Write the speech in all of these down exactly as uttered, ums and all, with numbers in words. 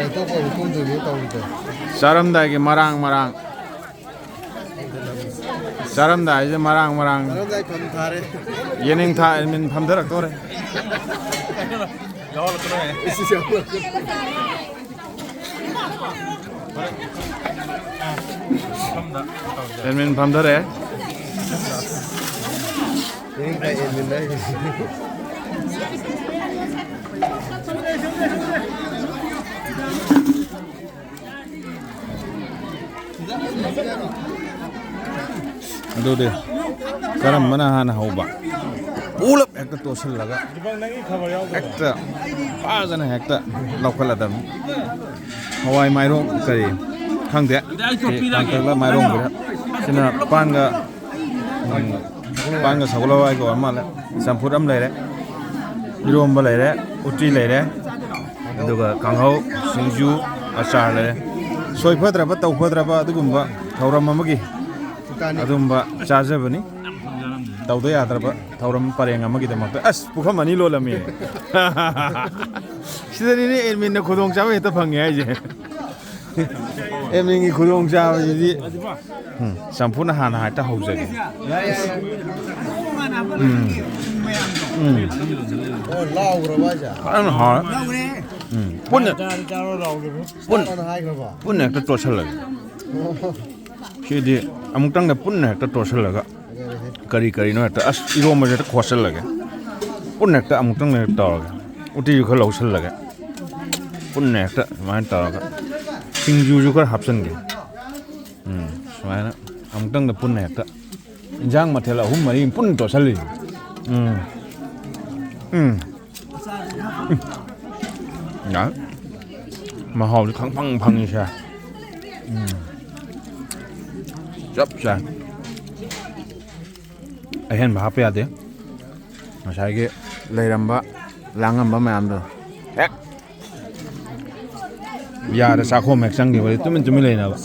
ꯑꯇꯣꯞꯄ ꯑꯃꯨꯛ ꯀꯨꯝꯗꯣꯏꯅꯦ ꯇꯧꯔꯤꯗꯣ꯫ ꯆꯥꯔꯝꯗꯥꯏꯒꯤ ꯃꯔꯥꯡ ꯃꯔꯥꯡ꯫ ꯆꯥꯔꯝꯗꯥꯏꯁꯦ ꯃꯔꯥꯡ ꯃꯔꯥꯡ꯫ ꯆꯥꯔꯝꯗꯥꯏ ꯐꯝ ꯊꯥꯔꯦ꯫ ꯌꯦꯅꯤꯡꯊꯥ ꯑꯦꯗꯃꯤꯟ ꯐꯝꯊꯔꯛꯇꯣꯔꯦ꯫ ꯌꯥꯎꯍꯜꯂꯛꯀꯅꯨꯍꯦ꯫ ꯏꯁ, ꯏꯁ, ꯌꯥꯎꯍꯜꯂꯛꯀꯅꯨ꯫ ꯑꯦꯗꯃꯤꯟ ꯐꯝꯊꯔꯛꯑꯦ꯫ ꯌꯦꯅꯤꯡꯊꯥ ꯑꯦꯗꯃꯤꯟ ꯍꯥꯏꯁꯦ꯫ ꯑꯗꯨꯗꯤ ꯀꯔꯝꯕꯅ ꯍꯥꯟꯅ ꯍꯧꯕ? ꯄꯨꯂꯞ ꯍꯦꯛꯇ ꯇꯣꯠꯁꯤꯜꯂꯒ ꯍꯦꯛꯇ ꯐꯖꯅ ꯍꯦꯛꯇ ꯂꯧꯈꯠꯂꯗꯕꯅꯤ꯫ ꯍꯋꯥꯏ ꯃꯥꯏꯔꯣꯡ ꯀꯔꯤ ꯈꯪꯗꯦ꯫ ꯁꯤ ꯀꯥꯡꯇꯛꯂ ꯃꯥꯏꯔꯣꯡꯒꯤꯔ꯫ ꯁꯤꯅ ꯄꯥꯟꯒ, ꯎꯝ, ꯄꯥꯟꯒ ꯁꯒꯣꯜ ꯍꯋꯥꯏꯒ ꯑꯣꯏꯔ ꯃꯥꯜꯂꯦ꯫ ꯆꯝꯐꯨꯠ ꯑꯃ ꯂꯩꯔꯦ, ꯏꯔꯣꯝꯕ ꯂꯩꯔꯦ, ꯎꯇꯤ ꯂꯩꯔꯦ, ꯑꯗꯨꯒ ꯀꯥꯡꯍꯧ, ꯁꯤꯡꯖꯨ, ꯑꯆꯥꯔ ꯂꯩꯔꯦ꯫ ꯁꯣꯏ ꯐꯗ꯭ꯔꯕ, ꯇꯧ ꯐꯗ꯭ꯔꯕ ꯑꯗꯨꯒꯨꯝꯕ ꯊꯧꯔꯝ ꯑꯃꯒꯤ ꯑꯗꯨꯝꯕ ꯆꯥꯖꯕꯅꯤ꯫ ꯇꯧꯗ ꯌꯥꯗ꯭ꯔꯕ ꯊꯧꯔꯝ ꯄꯔꯦꯡ ꯑꯃꯒꯤꯗꯃꯛꯇ꯫ ꯑꯁ, ꯄꯨꯈꯝ ꯑꯅꯤ ꯂꯣꯜꯂꯝꯃꯤ꯫ ꯁꯤꯗꯅꯤꯅꯦ ꯑꯦꯗꯃꯤꯟꯅ ꯈꯨꯗꯣꯡꯆꯥꯕ ꯍꯦꯛꯇ ꯐꯪꯉꯦ ꯍꯥꯏꯁꯦ꯫ ꯑꯦꯗꯃꯤꯟꯒꯤ ꯈꯨꯗꯣꯡꯆꯥꯕꯁꯤꯗꯤ꯫ ꯎꯝ, ꯆꯝꯐꯨꯠꯅ ꯍꯥꯟꯅ ꯍꯦꯛꯇ ꯍꯧꯖꯒꯦ꯫ ꯎꯝ꯫ ꯎꯝ꯫ ꯑꯣ, ꯂꯥꯎꯈ꯭ꯔꯕ ꯍꯥꯏꯁꯦ? ꯐꯖꯅ ꯍꯥꯎꯔꯦ꯫ ꯎꯝ꯫ ꯄꯨꯟꯅ, ꯄꯨꯟ-, ꯍꯥꯟꯅ ꯍꯥꯏꯈ꯭ꯔꯕ? ꯄꯨꯟꯅ ꯍꯦꯛꯇ ꯇꯣꯠꯁꯜꯂꯒꯦ꯫ ꯑꯣ꯫ ꯁꯤꯗꯤ ꯑꯃꯨꯛꯇꯪꯗ ꯄꯨꯟꯅ ꯍꯦꯛꯇ ꯇꯣꯠꯁꯜꯂꯒ ꯀꯔꯤ ꯀꯔꯤꯅꯣ ꯍꯦꯛꯇ, ꯑꯁ, ꯏꯔꯣꯝꯕꯁꯦ ꯍꯦꯛꯇ ꯈꯣꯠꯆꯜꯂꯒꯦ꯫ ꯄꯨꯟꯅ ꯍꯦꯛꯇ ꯑꯃꯨꯛꯇꯪꯗ ꯍꯦꯛꯇ ꯇꯧꯔꯒꯦ꯫ ꯎꯇꯤꯁꯨ ꯈꯔ ꯂꯧꯁꯜꯂꯒꯦ꯫ ꯄꯨꯟꯅ ꯍꯦꯛꯇ ꯁꯨꯃꯥꯏꯅ ꯇꯧꯔꯒ ꯁꯤꯡꯖꯨꯁꯨ ꯈꯔ ꯍꯥꯞꯆꯤꯟꯒꯦ꯫ ꯎꯝ, ꯁꯨꯃꯥꯏꯅ ꯑꯃꯨꯛꯇꯪꯗ ꯄꯨꯟꯅ ꯍꯦꯛꯇ ꯏꯟꯖꯥꯡ ꯃꯊꯦꯜ ꯑꯍꯨꯝ ꯃꯔꯤ ꯄꯨꯟꯅ ꯇꯣꯠꯁꯜꯂꯤ꯫ ꯎꯝ꯫ ꯎꯝ꯫ ꯎꯝ꯫ ꯌꯥꯏ꯫ ꯃꯍꯥꯎꯁꯦ ꯈꯪꯐꯪ ꯐꯪꯉꯤꯁꯦ꯫ ꯎꯝ꯫ ꯆꯞ ꯆꯥꯏ꯫ ꯑꯍꯦꯟꯕ ꯍꯥꯞꯄ ꯌꯥꯗꯦ꯫ ꯉꯁꯥꯏꯒꯤ ꯂꯩꯔꯝꯕ, ꯂꯥꯡꯉꯝꯕ ꯃꯌꯥꯝꯗꯣ ꯍꯦꯛ ꯌꯥꯗ ꯆꯥꯛꯈꯣꯝ ꯍꯦꯛ ꯆꯪꯈꯤꯕꯗꯤ ꯇꯨꯃꯤꯟ ꯇꯨꯃꯤꯟ ꯂꯩꯅꯕ꯫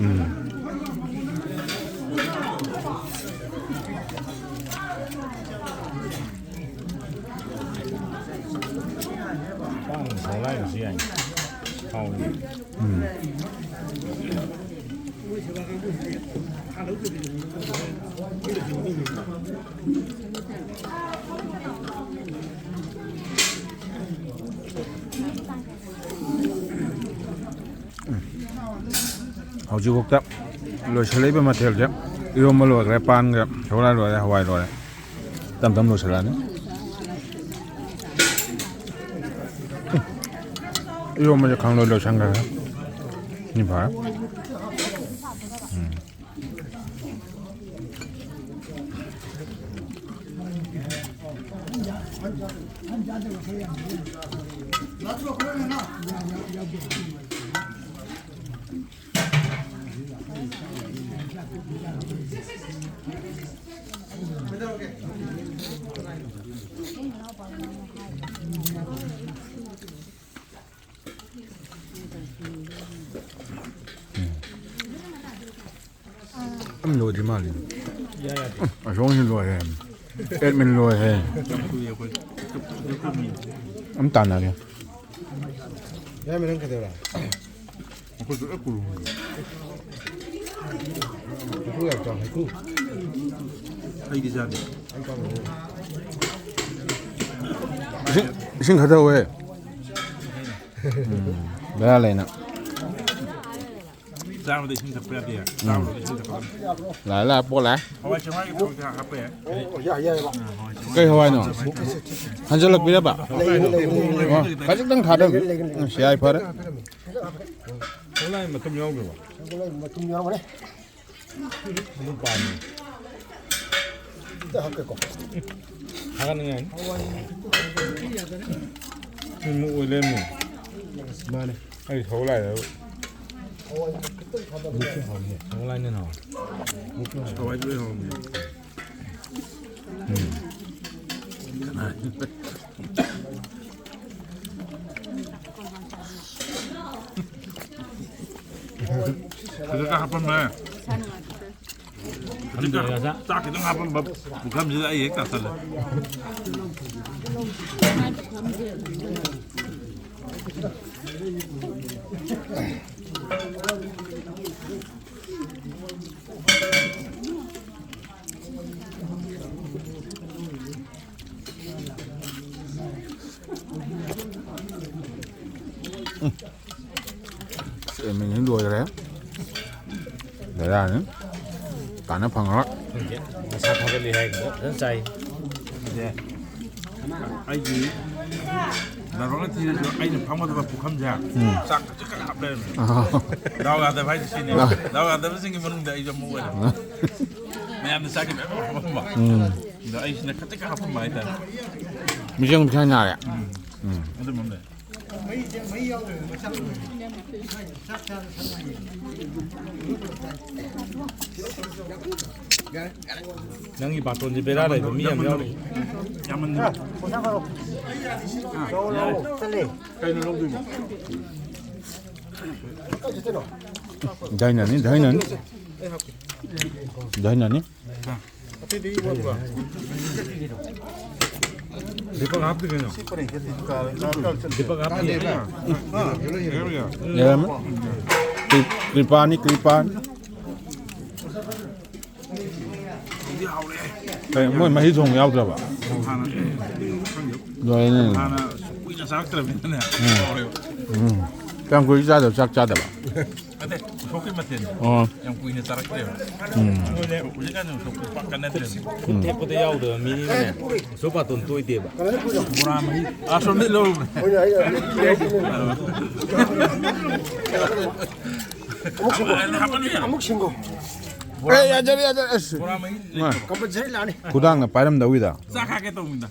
ꯎꯝ꯫ ꯄꯥꯡ ꯁꯧ ꯂꯥꯏꯕꯁꯨ ꯌꯥꯏ꯫ ꯍꯥꯎꯅꯤ꯫ ꯎꯝ꯫ ꯍꯧꯖꯤꯛꯐꯥꯎꯗ ꯂꯣꯏꯁꯤꯜꯂꯛꯏꯕ ꯃꯊꯦꯜꯁꯦ: ꯏꯔꯣꯝꯕ ꯂꯣꯏꯈ꯭ꯔꯦ, ꯄꯥꯟꯒ ꯁꯒꯣꯜ ꯍꯋꯥꯏ ꯂꯣꯏꯔꯦ, ꯍꯋꯥꯏ ꯂꯣꯏꯔꯦ꯫ ꯇꯞ ꯇꯞ ꯂꯣꯏꯁꯤꯜꯂꯛꯑꯅꯤ꯫ ꯏꯔꯣꯝꯕꯁꯦ ꯈꯪꯂꯣꯏ ꯂꯣꯏꯁꯤꯟꯈ꯭ꯔꯦ꯫ ꯁꯤ ꯐꯔꯦ꯫ ꯎꯝ꯫ ꯎꯝ, ꯂꯣꯏꯗ꯭ꯔꯤ ꯃꯥꯜꯂꯦ꯫ ꯎꯝ, ꯑꯁꯣꯝꯒꯤ ꯂꯣꯏꯔꯦ꯫ ꯑꯦꯗꯃꯤꯟ ꯂꯣꯏꯔꯦ꯫ ꯑꯃ ꯇꯥꯟꯅꯒꯦ꯫ ꯌꯥꯏꯃ, ꯅꯪ ꯀꯩꯗꯧꯔꯦ? ꯃꯈꯨꯠꯇꯨ ꯂꯣꯏ ꯀꯨꯔꯨ꯫ ꯍꯩꯀ꯭ꯔꯨ ꯌꯥꯝ ꯆꯥꯎ, ꯍꯩꯀ꯭ꯔꯨ꯫ ꯑꯩꯗꯤ ꯆꯥꯗꯦ꯫ ꯏꯁꯤꯡ, ꯏꯁꯤꯡ ꯈꯔ ꯊꯛꯎꯍꯦ꯫ ꯎꯝ, ꯕꯦꯔꯥ ꯂꯩꯅ꯫ ꯆꯥꯕꯗ ꯏꯁꯤꯡ ꯊꯛꯄ ꯌꯥꯗꯦ꯫ ꯎꯝ꯫ ꯆꯥꯕꯗ ꯏꯁꯤꯡ ꯊꯛꯄ ꯌꯥꯗꯦ꯫ ꯂꯥꯛꯑꯦ, ꯂꯥꯛꯑꯦ, ꯄꯣꯠ ꯂꯥꯛꯑꯦ꯫ ꯍꯋꯥꯏ ꯆꯦꯡꯋꯥꯏꯒꯤ ꯊꯣꯡ ꯍꯥꯞꯄ ꯌꯥꯏ꯫ ꯌꯥꯏ, ꯌꯥꯏ, ꯌꯥꯏ꯫ ꯀꯩ ꯍꯋꯥꯏꯅꯣ? ꯍꯟꯖꯜꯂꯛꯄꯤꯔꯕ? ꯂꯩꯒꯅꯤ, ꯂꯩꯒꯅꯤ, ꯂꯩꯒꯅꯤ꯫ ꯑꯣ, ꯈꯖꯤꯛꯇꯪ ꯊꯥꯗꯕꯤꯌꯨ꯫ ꯂꯩꯒꯅꯤ, ꯂꯩꯒꯅꯤ꯫ ꯎꯝ, ꯌꯥꯏ, ꯐꯔꯦ꯫ ꯁꯒꯣꯜꯍꯋꯥꯏ ꯃꯇꯨꯝ ꯌꯥꯎꯗ꯭ꯔꯕꯣ? ꯁꯒꯣꯜꯍꯋꯥꯏ ꯃꯇꯨꯝ ꯌꯥꯎꯔꯝꯒꯅꯤ꯫ ꯑꯗꯨꯝ ꯄꯥꯝꯃꯤ꯫ ꯑꯝꯇ ꯍꯥꯞꯀꯦꯀꯣ꯫ ꯊꯥꯒꯠꯅꯤꯡꯉꯥꯏ꯫ ꯁꯤ ꯃꯨꯛ ꯑꯣꯏ ꯂꯩꯔꯝꯃꯦ꯫ ꯃꯥꯅꯦ꯫ ꯑꯩ ꯁꯒꯣꯜꯍꯋꯥꯏꯗ꯫ ꯍꯋꯥꯏ ꯈꯤꯇꯪ ꯊꯥꯗꯕ ꯌꯥꯏ꯫ ꯁꯒꯣꯜꯍꯋꯥꯏꯅ ꯍꯦꯟꯅ ꯍꯥꯎꯅꯤ꯫ ꯍꯋꯥꯏꯗꯨ ꯂꯣꯏ ꯍꯥꯎꯅꯤ꯫ ꯎꯝ꯫ ꯈꯖꯤꯛ ꯈꯛ ꯍꯥꯞꯄꯝꯃꯦ꯫ ꯈꯖꯤꯛ ꯈꯛ ꯆꯥꯛ ꯈꯤꯇꯪ ꯍꯥꯞꯄꯝꯕ ꯄꯨꯈꯝꯁꯤꯗ ꯑꯩ ꯍꯦꯛ ꯇꯥꯁꯜꯂꯦ꯫ ꯃꯤꯅꯤ ꯂꯣꯏꯈ꯭ꯔꯦ꯫ ꯕꯦꯔꯥꯅꯤ꯫ ꯀꯥꯟꯅ ꯐꯪꯉꯔꯣꯏ꯫ ꯈꯪꯗꯦ꯫ ꯃꯁꯥ ꯊꯥꯒꯠꯂꯤ ꯍꯥꯏ ꯐꯖꯅ ꯆꯥꯏ꯫ ꯑꯩꯒꯤ ꯂꯥꯏꯕꯛꯅ ꯊꯤꯔꯁꯨ ꯑꯩꯅ ꯐꯝꯒꯗꯕ ꯄꯨꯈꯝꯁꯦ ꯎꯝ꯫ ꯆꯥꯛ ꯈꯖꯤꯛ ꯈꯛ ꯍꯥꯞ ꯂꯩꯔꯝꯃꯦ꯫ ꯑꯥ꯫ ꯗꯥꯎ ꯌꯥꯗꯕ ꯍꯥꯏꯁꯦ ꯁꯤꯅꯦ꯫ ꯑꯥ꯫ ꯗꯥꯎ ꯌꯥꯗꯕꯁꯤꯡꯒꯤ ꯃꯅꯨꯡꯗ ꯑꯩꯁꯨ ꯑꯃ ꯑꯣꯏꯔꯦ꯫ ꯑꯥ꯫ ꯃꯌꯥꯝꯅ ꯆꯥꯛꯁꯦ ꯃꯌꯥꯝ ꯍꯥꯞꯄꯝꯕ꯫ ꯎꯝ꯫ ꯑꯗꯣ ꯑꯩꯁꯤꯅ ꯈꯖꯤꯛ ꯈꯛ ꯍꯥꯞꯄꯝꯕ ꯍꯥꯏꯇꯥꯔꯦ꯫ ꯃꯤꯆꯪ ꯃꯤꯈꯥꯏ ꯅꯥꯔꯦ꯫ ꯎꯝ꯫ ꯎꯝ꯫ ꯑꯗꯨꯝꯕ ꯑꯃ ꯂꯩ꯫ ꯅꯪꯒꯤ ꯕꯥꯇꯣꯟꯁꯦ ꯕꯦꯔꯥ ꯂꯩꯕ ꯃꯤ ꯌꯥꯝ ꯌꯥꯎꯔꯤ꯫ ꯌꯥꯝꯃꯟꯗ꯭ꯔꯣ? ꯀꯩꯅꯣ ꯂꯧꯗꯣꯏꯅꯣ? ꯗꯥꯏꯅꯥꯅꯤ, ꯗꯥꯏꯅꯥꯅꯤ꯫ ꯗꯥꯏꯅꯥꯅꯤ꯫ ꯗꯤꯄꯛ ꯍꯥꯞꯇꯦ ꯀꯩꯅꯣ? ꯗꯤꯄꯛ ꯍꯥꯞꯇꯦ꯫ ꯂꯩꯔꯝꯃꯦ꯫ ꯀ꯭ꯔꯤ-, ꯀ꯭ꯔꯤꯄꯥꯅꯤ, ꯀ꯭ꯔꯤꯄꯥꯟ꯫ ꯀꯩ, ꯃꯣꯏ ꯃꯍꯤ ꯊꯣꯡ ꯌꯥꯎꯗ꯭ꯔꯕ? ꯂꯣꯏꯔꯦꯅꯦ꯫ ꯍꯥꯟꯅ ꯀꯨꯏꯅ ꯆꯥꯔꯛꯇ꯭ꯔꯕꯅꯤꯅꯅꯦ꯫ ꯎꯝ꯫ ꯎꯝ꯫ ꯀꯌꯥꯝ ꯀꯨꯏ ꯆꯥꯗꯕ, ꯆꯥꯛ ꯆꯥꯗꯕ? ꯅꯠꯇꯦ, ꯎꯁꯣꯞꯀꯤ ꯃꯊꯦꯜ꯫ ꯑꯣ꯫ ꯌꯥꯝ ꯀꯨꯏꯅ ꯆꯥꯔꯛꯇ꯭ꯔꯦꯕ꯫ ꯎꯝ꯫ ꯍꯧꯖꯤꯛꯀꯥꯟꯗꯤ ꯎꯁꯣꯞꯀꯤ ꯄꯥꯛ ꯀꯟꯅꯗ꯭ꯔꯦꯕ꯫ ꯎꯝ꯫ ꯈꯨꯠ ꯊꯦꯛꯄꯗ ꯌꯥꯎꯗꯕ ꯃꯤꯅꯤꯅꯦ꯫ ꯎꯁꯣꯞ ꯕꯥꯇꯣꯟ ꯇꯣꯏꯗꯦꯕ꯫ ꯕꯣꯔꯥ ꯃꯍꯤ꯫ ꯑꯁꯣꯝꯗꯩ ꯂꯧꯔꯨꯕꯅꯦ꯫ ꯍꯣꯏꯅꯦ, ꯑꯩ ꯑꯃꯨꯛ ꯁꯤꯡꯉꯣ꯫ ꯍꯥꯞꯄꯅꯨ ꯌꯥꯔꯦ꯫ ꯑꯃꯨꯛ ꯁꯤꯡꯉꯣ꯫ ꯑꯦ, ꯌꯥꯖꯔꯦ, ꯌꯥꯖꯔꯦ꯫ ꯑꯁ꯫ ꯕꯣꯔꯥ ꯃꯍꯤ ꯂꯩꯇ꯭ꯔꯣ? ꯃꯥ꯫ ꯀꯝꯄꯜꯁꯔꯤ ꯂꯥꯛꯑꯅꯤ꯫ ꯈꯨꯗꯥꯡꯅ ꯄꯥꯏꯔꯝꯗꯧꯋꯤꯗ꯫ ꯆꯥꯛ ꯈꯥꯛꯀꯦ ꯇꯧꯕꯅꯤꯗ꯫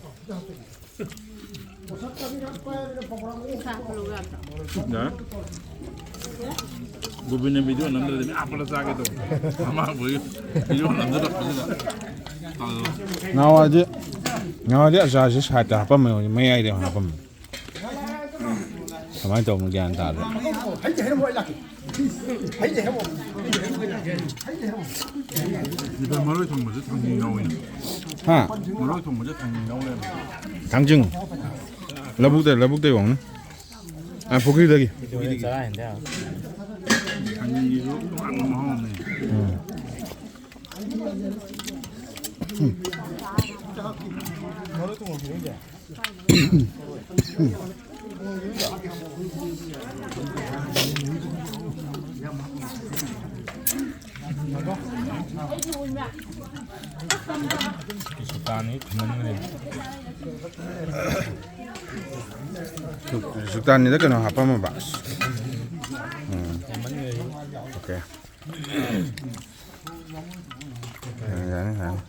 ꯌꯥꯔꯦ꯫ ꯒꯣꯕꯤꯟꯅ ꯚꯤꯗꯤꯑꯣ ꯅꯝꯗ꯭ꯔꯗꯤ ꯃꯌꯥꯝ ꯄꯨꯂꯞ ꯆꯥꯒꯦ ꯇꯧꯕ꯫ ꯑꯃꯕꯨ ꯚꯤꯗꯤꯑꯣ ꯅꯝꯖꯜꯂꯛꯄꯁꯤꯗ꯫ ꯇꯜꯂꯦ꯫ ꯅꯍꯥꯟꯋꯥꯏꯗꯤ, ꯅꯍꯥꯟꯋꯥꯏꯗꯤ ꯑꯆꯥꯔꯁꯦ ꯁꯥꯏꯠꯇ ꯍꯥꯞꯄꯝꯃꯦ, ꯍꯧꯖꯤꯛ ꯃꯌꯥꯏꯗ ꯍꯥꯞꯄꯝꯃꯦ꯫ ꯀꯃꯥꯏꯅ ꯇꯧꯕꯅꯣ ꯒ꯭ꯌꯥꯟ ꯇꯥꯗ꯭ꯔꯦ꯫ ꯁꯤꯗ ꯃꯔꯣꯏ ꯊꯣꯡꯕꯁꯦ ꯊꯥꯡꯖꯤꯡ ꯌꯥꯎꯋꯤꯅꯦ꯫ ꯍꯥ? ꯃꯔꯣꯏ ꯊꯣꯡꯕꯁꯦ ꯊꯥꯡꯖꯤꯡ ꯌꯥꯎ ꯂꯩꯔꯝꯃꯦ꯫ ꯊꯥꯡꯖꯤꯡ? ꯂꯧꯕꯨꯛꯇ, ꯂꯧꯕꯨꯛꯇ ꯌꯣꯡꯅꯤ꯫ ꯑ, ꯄꯨꯈ꯭ꯔꯤꯗꯒꯤ꯫ ꯆꯔꯥ ꯍꯦꯟꯗꯦ ꯍꯥꯏꯕ꯫ ꯊꯥꯡꯖꯤꯡꯁꯤꯁꯨ ꯇꯣꯉꯥꯟꯕ ꯃꯍꯥꯎ ꯑꯃꯅꯦ꯫ ꯎꯝ꯫ ꯁꯨꯛꯇꯥꯅꯤ ꯊꯨꯝꯃꯟꯈ꯭ꯔꯦ꯫ ꯁꯨꯛ-, ꯁꯨꯛꯇꯥꯅꯤꯗ ꯀꯩꯅꯣ ꯍꯥꯞꯄꯝꯃꯕ? ꯎꯝ꯫ ꯊꯨꯝꯃꯟꯈ꯭ꯔꯦ꯫ ꯑꯣꯀꯦ꯫ ꯌꯥꯅꯤ, ꯌꯥꯅꯤ, ꯌꯥꯅꯤ꯫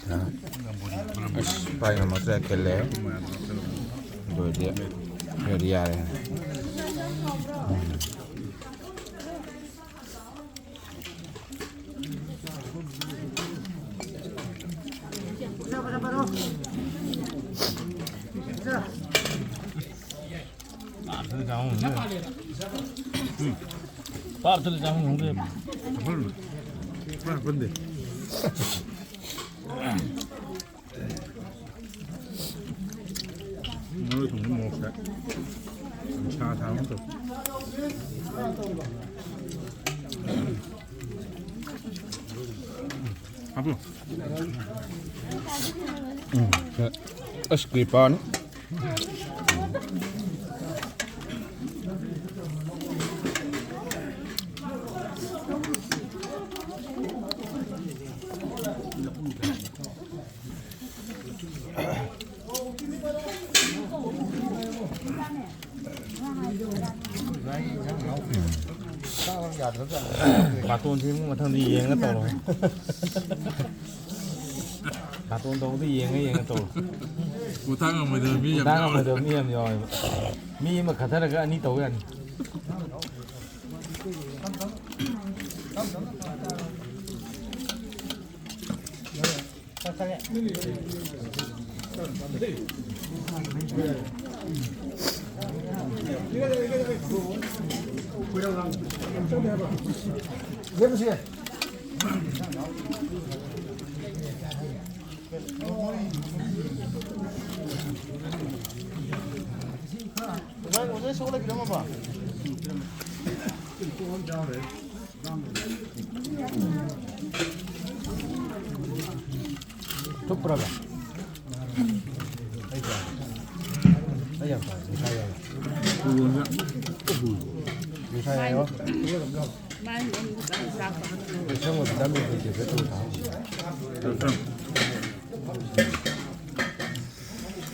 ꯌꯥꯅꯤ꯫ ꯑꯁ, ꯄꯥꯏ ꯉꯝꯃꯛꯇ꯭ꯔꯦ, ꯈꯤꯜꯂꯦ꯫ ꯑꯗꯨ ꯑꯣꯏꯔꯗꯤ, ꯑꯗꯨ ꯑꯣꯏꯔꯗꯤ ꯌꯥꯔꯦ꯫ ꯎꯝ꯫ ꯃꯔꯣꯏ ꯊꯣꯡꯕ ꯃꯣꯔꯣꯛ ꯁꯥꯏ꯫ ꯁꯥ ꯁꯥꯕ ꯑꯃ ꯇꯧ꯫ ꯍꯥꯞꯄꯨ꯫ ꯎꯝ, ꯑꯁ, ꯀ꯭ꯔꯤꯄꯥꯅꯤ꯫ ꯕꯥꯇꯣꯟ ꯁꯦꯝꯕ ꯃꯊꯪꯗ ꯌꯦꯡꯉ ꯇꯧꯔꯣ꯫ ꯕꯥꯇꯣꯟ ꯇꯧꯕꯗ ꯌꯦꯡꯉ ꯌꯦꯡꯉ ꯇꯧꯔꯣ꯫ ꯄꯣꯊꯥ ꯉꯝꯃꯣꯏꯗꯕ ꯃꯤ ꯌꯥꯝ ꯄꯣꯊꯥ ꯌꯥꯎꯔꯦ꯫ ꯉꯝꯃꯣꯏꯗꯕ ꯃꯤ ꯌꯥꯝ ꯌꯥꯎꯋꯦꯕ꯫ ꯃꯤ ꯑꯃ ꯈꯠꯊꯔꯒ ꯑꯅꯤ ꯇꯧ ꯌꯥꯅꯤ꯫ ꯊꯨꯞꯄ꯭ꯔꯕ? ꯑꯩ ꯆꯥ-, ꯑꯩ ꯌꯥꯝ ꯆꯥ-, ꯃꯤꯊꯥꯏ ꯌꯥꯎꯋꯦ꯫ ꯃꯤꯊꯥꯏ ꯌꯥꯎꯋꯦ꯫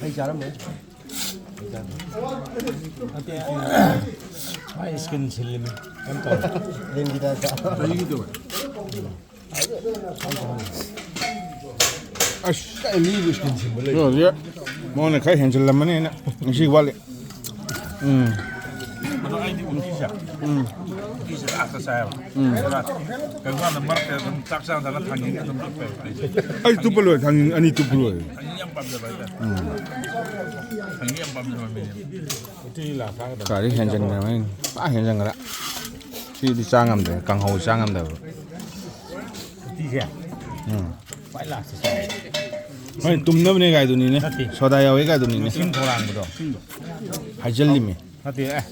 ꯑꯩ ꯆꯥꯔꯝꯃꯦ꯫ ꯃꯥꯏ ꯁ꯭ꯀꯤꯟ ꯁꯤꯜꯂꯤꯃꯤ꯫ ꯀꯩꯝ ꯇꯧꯔꯣꯏ꯫ ꯂꯤꯟꯒꯤ ꯇꯥꯏꯞꯇ꯫ ꯆꯍꯤꯒꯤ ꯇꯧꯋꯦ꯫ ꯑꯁ, ꯑꯩ ꯃꯤꯕꯨ ꯁ꯭ꯀꯤꯟ ꯁꯤꯟꯕ ꯂꯩ꯫ ꯃꯉꯣꯟꯗ ꯈꯔ ꯍꯦꯟꯖꯤꯜꯂꯝꯃꯅꯤ ꯑꯩꯅ꯫ ꯉꯁꯤ ꯋꯥꯠꯂꯤ꯫ ꯎꯝ꯫ ꯑꯗꯣ ꯑꯩꯗꯤ ꯎꯇꯤꯁꯦ, ꯎꯝ꯫ ꯎꯇꯤꯁꯦ ꯂꯥꯁꯇ ꯆꯥꯏꯌꯦꯕ꯫ ꯎꯝ꯫ ꯀꯩꯒꯨꯝꯕ ꯃꯔꯛꯇ ꯑꯗꯨꯝ ꯆꯥꯛ ꯆꯥꯗꯅ ꯊꯥꯡꯖꯤꯡ ꯑꯗꯨꯝ ꯆꯨꯞꯄꯦꯕ ꯑꯩꯁꯦ꯫ ꯑꯩ ꯆꯨꯞꯄ ꯂꯣꯏꯔꯦ, ꯊꯥꯡꯖꯤꯡ ꯑꯅꯤ ꯆꯨꯞꯄ ꯂꯣꯏꯔꯦ꯫ ꯊꯥꯡꯖꯤꯡ ꯌꯥꯝ ꯄꯥꯝꯖꯕ ꯍꯥꯏꯇꯥꯔꯦ꯫ ꯎꯝ꯫ ꯊꯥꯡꯖꯤꯡ ꯌꯥꯝ ꯄꯥꯝꯖꯕ ꯃꯤꯅꯦ꯫ ꯎꯇꯤ ꯂꯥꯁ ꯆꯥꯒꯗꯕ꯫ ꯀꯥꯏꯗꯩ ꯍꯦꯟꯖꯟꯈ꯭ꯔꯦ, ꯃꯥꯏ ꯄꯨꯔꯥ ꯍꯦꯟꯖꯟꯈ꯭ꯔꯦ꯫ ꯁꯤꯗꯤ ꯆꯥ ꯉꯝꯗ꯭ꯔꯦ, ꯀꯥꯡꯍꯧ ꯆꯥ ꯉꯝꯗꯕ꯫ ꯎꯇꯤꯁꯦ? ꯎꯝ꯫ ꯈ꯭ꯋꯥꯏ ꯂꯥꯁꯇ ꯆꯥꯏ꯫ ꯍꯣꯏ, ꯇꯨꯝꯅꯕꯅꯦ ꯀꯥꯏꯗꯨꯅꯤꯅꯦ꯫ ꯅꯠꯇꯦ꯫ ꯁꯣꯗꯥ ꯌꯥꯎꯋꯦ ꯀꯥꯏꯗꯨꯅꯤꯅꯦ꯫ ꯏꯁꯤꯡ ꯈꯧꯔꯥꯡꯕꯗꯣ꯫ ꯍꯥꯏꯖꯜꯂꯤꯃꯤ꯫ ꯅꯠꯇꯦ, ꯑꯦ꯫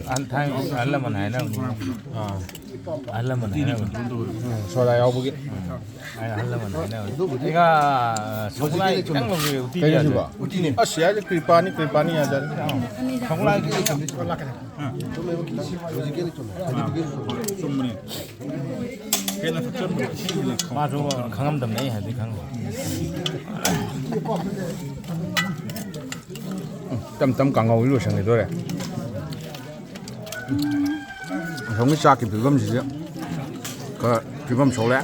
ꯑꯍꯟ ꯊꯥꯏꯅ ꯑꯍꯜ ꯂꯃꯟ ꯍꯥꯏꯅꯕꯅꯤ꯫ ꯑꯥ꯫ ꯑꯍꯜ ꯂꯃꯟ ꯍꯥꯏꯅꯕꯅꯤ꯫ ꯎꯝ, ꯁꯣꯗꯥ ꯌꯥꯎꯕꯒꯤ꯫ ꯑꯩ ꯑꯍꯜ ꯂꯃꯟ ꯍꯥꯏꯅꯕꯅꯤ꯫ ꯑꯩꯒ ꯁꯒꯣꯜ ꯍꯋꯥꯏ ꯈꯤꯇꯪ ꯂꯧꯒꯦ, ꯎꯇꯤ ꯀꯩꯅꯣ ꯌꯥꯗ꯭ꯔꯦ꯫ ꯁꯤꯕꯣ? ꯎꯇꯤꯅꯦ꯫ ꯑꯁ, ꯌꯥꯔꯦ, ꯀ꯭ꯔꯤꯄꯥꯅꯤ, ꯀ꯭ꯔꯤꯄꯥꯅꯤ, ꯌꯥꯖꯔꯦ꯫ ꯁꯒꯣꯜ ꯍꯋꯥꯏ ꯈꯤꯇꯪ ꯂꯧꯒꯦ꯫ ꯆꯨꯝꯃꯦ꯫ ꯍꯦꯟꯅ ꯊꯛꯆꯟꯕꯗꯣ ꯏꯁꯤꯡꯁꯤꯅ ꯃꯥꯁꯨ ꯈꯪꯉꯝꯗꯕꯅꯦ ꯑꯩ ꯍꯥꯏꯕꯗꯤ ꯈꯪꯕ꯫ ꯇꯞ ꯇꯞ ꯀꯥꯡꯍꯧꯁꯤ ꯂꯣꯏꯁꯟꯈꯤꯗꯣꯔꯦ꯫ ꯑꯁꯣꯝꯒꯤ ꯆꯥꯛꯀꯤ ꯐꯤꯕꯝꯁꯤꯗꯤ ꯈꯔ ꯐꯤꯕꯝ ꯁꯣꯛꯂꯦ꯫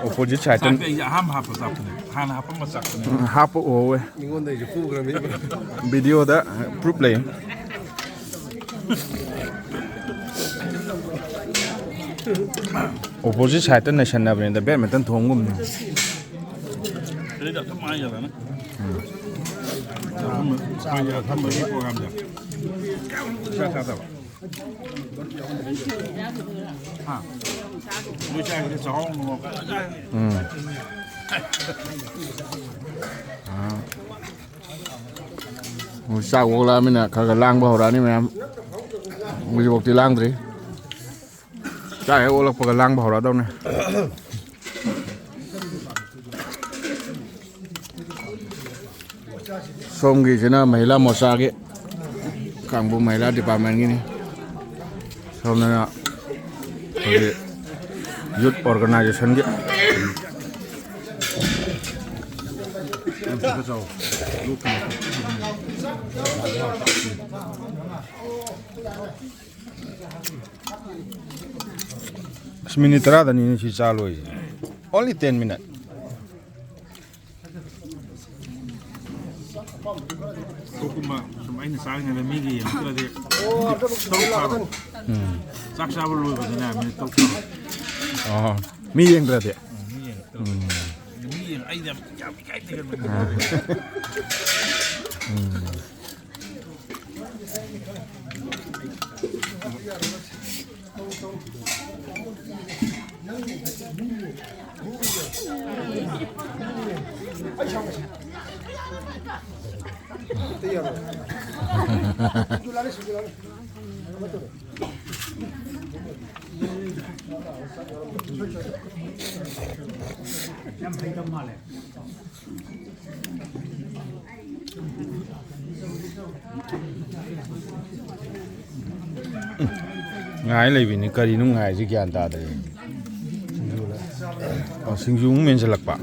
Opposite side ꯇ ꯆꯥꯛꯇꯤ ꯑꯩꯁꯦ ꯑꯍꯥꯟꯕ ꯍꯥꯞꯄ ꯆꯥꯛꯇꯨꯅꯦ꯫ ꯍꯥꯟꯅ ꯍꯥꯞꯄꯝꯕ ꯆꯥꯛꯇꯨꯅꯦ꯫ ꯎꯝ, ꯍꯥꯞꯄ ꯎꯍꯧꯋꯦ꯫ ꯃꯤꯉꯣꯟꯗ ꯑꯩꯁꯨ ꯄꯨꯈ꯭ꯔꯕꯅꯤ꯫ Video ꯗ proof ꯂꯩ꯫ Opposite side ꯇ ꯅꯩꯁꯟꯅꯕꯅꯤꯗ, badminton ꯊꯣꯡꯒꯨꯝꯅꯤ꯫ ꯑꯗꯩꯗ ꯑꯊꯨꯝ ꯍꯥꯏꯖꯜꯂꯅꯤ꯫ ꯎꯝ꯫ ꯑꯊꯨꯝꯕ-, ꯑꯊꯨꯝꯕꯒꯤ program ꯁꯦ꯫ ꯆꯥꯛ ꯆꯥꯗꯕ꯫ ꯍꯥ? ꯃꯣꯏ ꯆꯥꯛꯁꯦ ꯆꯥꯛꯍꯥꯎ ꯅꯨꯡꯉꯥꯎ ꯐꯖꯅ ꯆꯥꯏ꯫ ꯎꯝ꯫ ꯑꯥ꯫ ꯍꯧꯖꯤꯛ ꯆꯥꯛ ꯑꯣꯛꯂꯛꯑꯃꯤꯅ ꯈꯔ ꯈꯔ ꯂꯥꯡꯕ ꯍꯧꯔꯛꯑꯅꯤ ꯃꯌꯥꯝ꯫ ꯍꯧꯖꯤꯛꯐꯥꯎꯗꯤ ꯂꯥꯡꯗ꯭ꯔꯤ꯫ ꯆꯥꯛ ꯍꯦꯛ ꯑꯣꯛꯂꯛꯄꯒ ꯂꯥꯡꯕ ꯍꯧꯔꯛꯑꯗꯧꯅꯦ꯫ ꯁꯣꯝꯒꯤꯁꯤꯅ ꯃꯍꯤꯂꯥ ꯃꯣꯔꯆꯥꯒꯤ, ꯀꯥꯡꯕꯨ ꯃꯍꯤꯂꯥ ꯗꯤꯄꯥꯔꯠꯃꯦꯟꯒꯤꯅꯤ꯫ ꯁꯣꯝꯗꯅ ꯑꯩꯈꯣꯏꯒꯤ ꯌꯨꯠ ꯑꯣꯔꯒꯅꯥꯏꯖꯦꯁꯟꯒꯤ꯫ ꯑꯁ, ꯃꯤꯅꯤꯠ ꯇꯔꯥꯗꯅꯤꯅꯦ ꯁꯤ ꯆꯥ ꯂꯣꯏꯁꯦ꯫ Only ten minute꯫ ꯑꯣꯛꯀꯨꯝꯕ ꯁꯨꯝ ꯑꯩꯅ ꯆꯥꯔꯤꯉꯩꯗ ꯃꯤꯒꯤ ꯌꯦꯡꯉꯛꯇ꯭ꯔꯗꯤ ꯇꯔꯨꯛ ꯐꯥꯕ꯫ ꯎꯝ꯫ ꯆꯥꯛ ꯆꯥꯕ ꯂꯣꯏꯕꯗꯅꯦ ꯃꯤꯅꯤꯠ ꯇꯔꯨꯛ ꯐꯥꯕ꯫ ꯑꯣ꯫ ꯃꯤ ꯌꯦꯡꯗ꯭ꯔꯗꯤ? ꯎꯝ, ꯃꯤ ꯌꯦꯡꯉꯛꯇ꯭ꯔꯗꯤ꯫ ꯎꯝ꯫ ꯃꯤ ꯌꯦꯡ-, ꯑꯩꯗꯤ ꯌꯥꯝ, ꯌꯥꯝ ꯏꯀꯥꯏ ꯊꯤꯒꯟꯕꯅꯦ꯫ ꯎꯝ꯫ ꯌꯥꯝ ꯍꯩꯇꯕ ꯃꯥꯜꯂꯦ꯫ ꯉꯥꯏ ꯂꯩꯕꯤꯅꯤ꯫ ꯀꯔꯤꯅꯣ ꯉꯥꯏꯁꯤ? ꯒ꯭ꯌꯥꯟ ꯇꯥꯗ꯭ꯔꯦ꯫ ꯑꯣ, ꯁꯤꯡꯖꯨ ꯑꯃꯨꯛ ꯃꯦꯟꯁꯤꯜꯂꯛꯄ꯫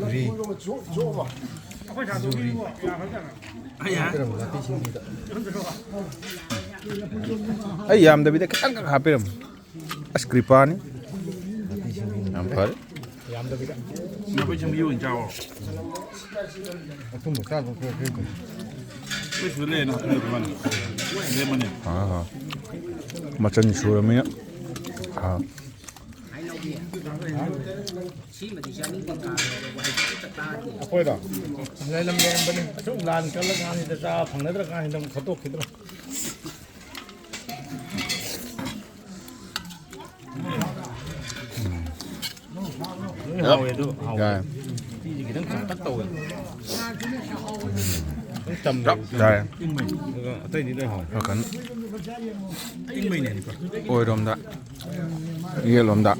ꯑꯩ ꯌꯥꯝꯗꯕꯤꯗ ꯈꯤꯇꯪꯈꯛ ꯍꯥꯞꯄꯤꯔꯝꯃꯨ꯫ ꯑꯁ, ꯀ꯭ꯔꯤꯄꯥꯅꯤ꯫ ꯌꯥꯝ ꯐꯔꯦ꯫ ꯌꯥꯝꯗꯕꯤꯗ꯫ ꯅꯈꯣꯏ ꯁꯤꯡꯕꯤ ꯑꯣꯏꯅ ꯆꯥꯎꯑꯣ꯫ ꯑꯊꯨꯝꯕ ꯆꯥꯗꯧ ꯈꯔ ꯈꯔ ꯈꯔ꯫ ꯑꯩꯈꯣꯏ ꯁꯤꯗ ꯂꯩꯌꯦꯅ ꯍꯥꯞꯄꯤꯔꯛꯄ ꯃꯥꯅꯤ꯫ ꯂꯦꯝꯃꯅꯤ꯫ ꯑꯥ, ꯑꯥ꯫ ꯃꯆꯜ ꯁꯨꯔꯃꯤꯅ꯫ ꯑꯥ꯫ ꯑꯩꯈꯣꯏꯔꯣ? ꯂꯩꯔꯝ ꯂꯩꯔꯝꯕꯅꯤ꯫ ꯑꯁꯨꯛ ꯂꯥꯟ ꯀꯜꯂ ꯀꯥꯟꯁꯤꯗ ꯆꯥ ꯐꯪꯅꯗ꯭ꯔ ꯀꯥꯟꯁꯤꯗ ꯑꯃꯨꯛ ꯈꯠꯇꯣꯛꯈꯤꯗ꯭ꯔꯣ? ꯂꯣꯏ ꯍꯥꯎꯋꯦ ꯑꯗꯨ ꯍꯥꯎꯋꯦ꯫ ꯌꯥꯏ꯫ ꯆꯞ ꯆꯥꯔꯦ꯫ ꯑꯗꯨꯒ ꯑꯇꯩꯗꯤ ꯂꯣꯏ ꯍꯥꯎꯋꯦ꯫ ꯈꯔ ꯀꯟꯅ ꯏꯪꯕꯩꯅꯦ꯫ ꯑꯣꯏꯔꯣꯝꯗ, ꯌꯦꯠꯂꯣꯝꯗ,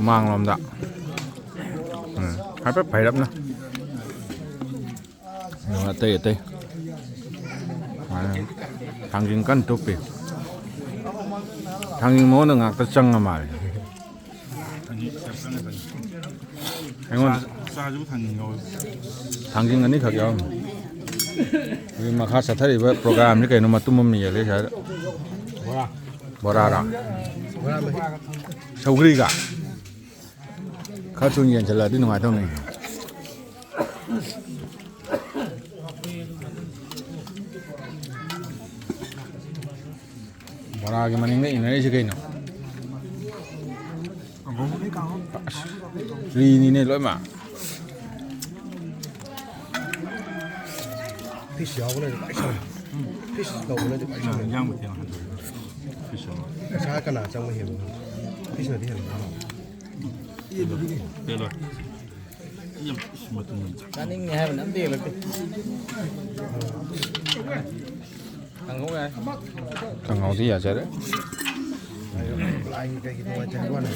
ꯃꯥꯡꯂꯣꯝꯗ꯫ ꯎꯝ, ꯍꯥꯏꯐꯦꯠ ꯐꯩꯔꯞꯅ꯫ ꯑꯗꯨꯒ ꯑꯇꯩ ꯑꯇꯩ꯫ ꯊꯥꯡꯖꯤꯡ ꯀꯟꯅ ꯇꯨꯞꯄꯤ꯫ ꯊꯥꯡꯖꯤꯡ ꯃꯉꯣꯟꯗ ꯉꯥꯛꯇ ꯆꯪꯉ ꯃꯥꯜꯂꯦ꯫ ꯑꯩꯉꯣꯟꯗ ꯆꯥꯁꯤꯕꯨ ꯊꯥꯡꯖꯤꯡ ꯌꯥꯎꯋꯦ꯫ ꯊꯥꯡꯖꯤꯡ ꯑꯅꯤꯈꯛ ꯌꯥꯎꯔꯝꯃꯤ꯫ ꯍꯧꯖꯤꯛ ꯃꯈꯥ ꯆꯠꯊꯔꯤꯕ ꯄ꯭ꯔꯣꯒ꯭ꯔꯥꯝꯁꯤ ꯀꯩꯅꯣ ꯃꯇꯨꯝ ꯑꯃ ꯌꯦꯜꯂꯤ ꯁ꯭ꯋꯥꯏꯗ꯫ ꯕꯣꯔꯥ꯫ ꯕꯣꯔꯥꯔꯥ? ꯁꯧꯒ꯭ꯔꯤꯒ? ꯈꯔ ꯊꯨꯅ ꯌꯦꯟꯁꯤꯜꯂꯛꯑꯗꯤ ꯅꯨꯡꯉꯥꯏꯗꯧꯅꯤ꯫ ꯕꯣꯔꯥꯒꯤ ꯃꯅꯤꯡꯗ ꯏꯟꯅꯔꯤꯁꯤ ꯀꯩꯅꯣ? ꯑꯁ, ꯐ꯭ꯔꯤꯅꯤꯅꯦ ꯂꯣꯏꯃꯛ꯫ ꯄꯤꯁ ꯌꯥꯎꯕꯅꯗꯤ ꯈ꯭ꯋꯥꯏ ꯁꯝꯃꯦ꯫ ꯄꯤꯁ ꯇꯧꯕꯅꯗꯤ ꯈ꯭ꯋꯥꯏ ꯁꯝꯃꯦ꯫ ꯏꯟꯖꯥꯡ ꯃꯊꯦꯜ ꯍꯟꯗꯣꯛꯑꯦ꯫ ꯄꯤꯁ ꯑꯃ꯫ ꯄꯩꯁꯥ ꯀꯅꯥ ꯆꯪꯕ ꯍꯦꯟꯕꯅꯣ? ꯄꯤꯁꯅꯗꯤ ꯍꯦꯟꯕ ꯃꯥꯜꯂꯦ꯫ ꯄꯦꯜꯂꯣꯏ꯫ ꯌꯥꯝ ꯏꯁ ꯃꯇꯨꯝ ꯌꯥꯝ ꯆꯥꯎ꯫ ꯆꯥꯅꯤꯡꯉꯦ ꯍꯥꯏꯕꯅ ꯑꯝꯇ ꯍꯦꯜꯂꯛꯇꯦ꯫ ꯀꯥꯡꯍꯧ ꯌꯥꯏ꯫ ꯀꯥꯡꯍꯧꯗꯤ ꯌꯥꯖꯔꯦ꯫ ꯂꯥꯏꯒꯤ ꯀꯩꯒꯤ ꯅꯨꯡꯉꯥꯏꯇꯦ ꯍꯥꯏꯕ ꯋꯥꯅꯤ꯫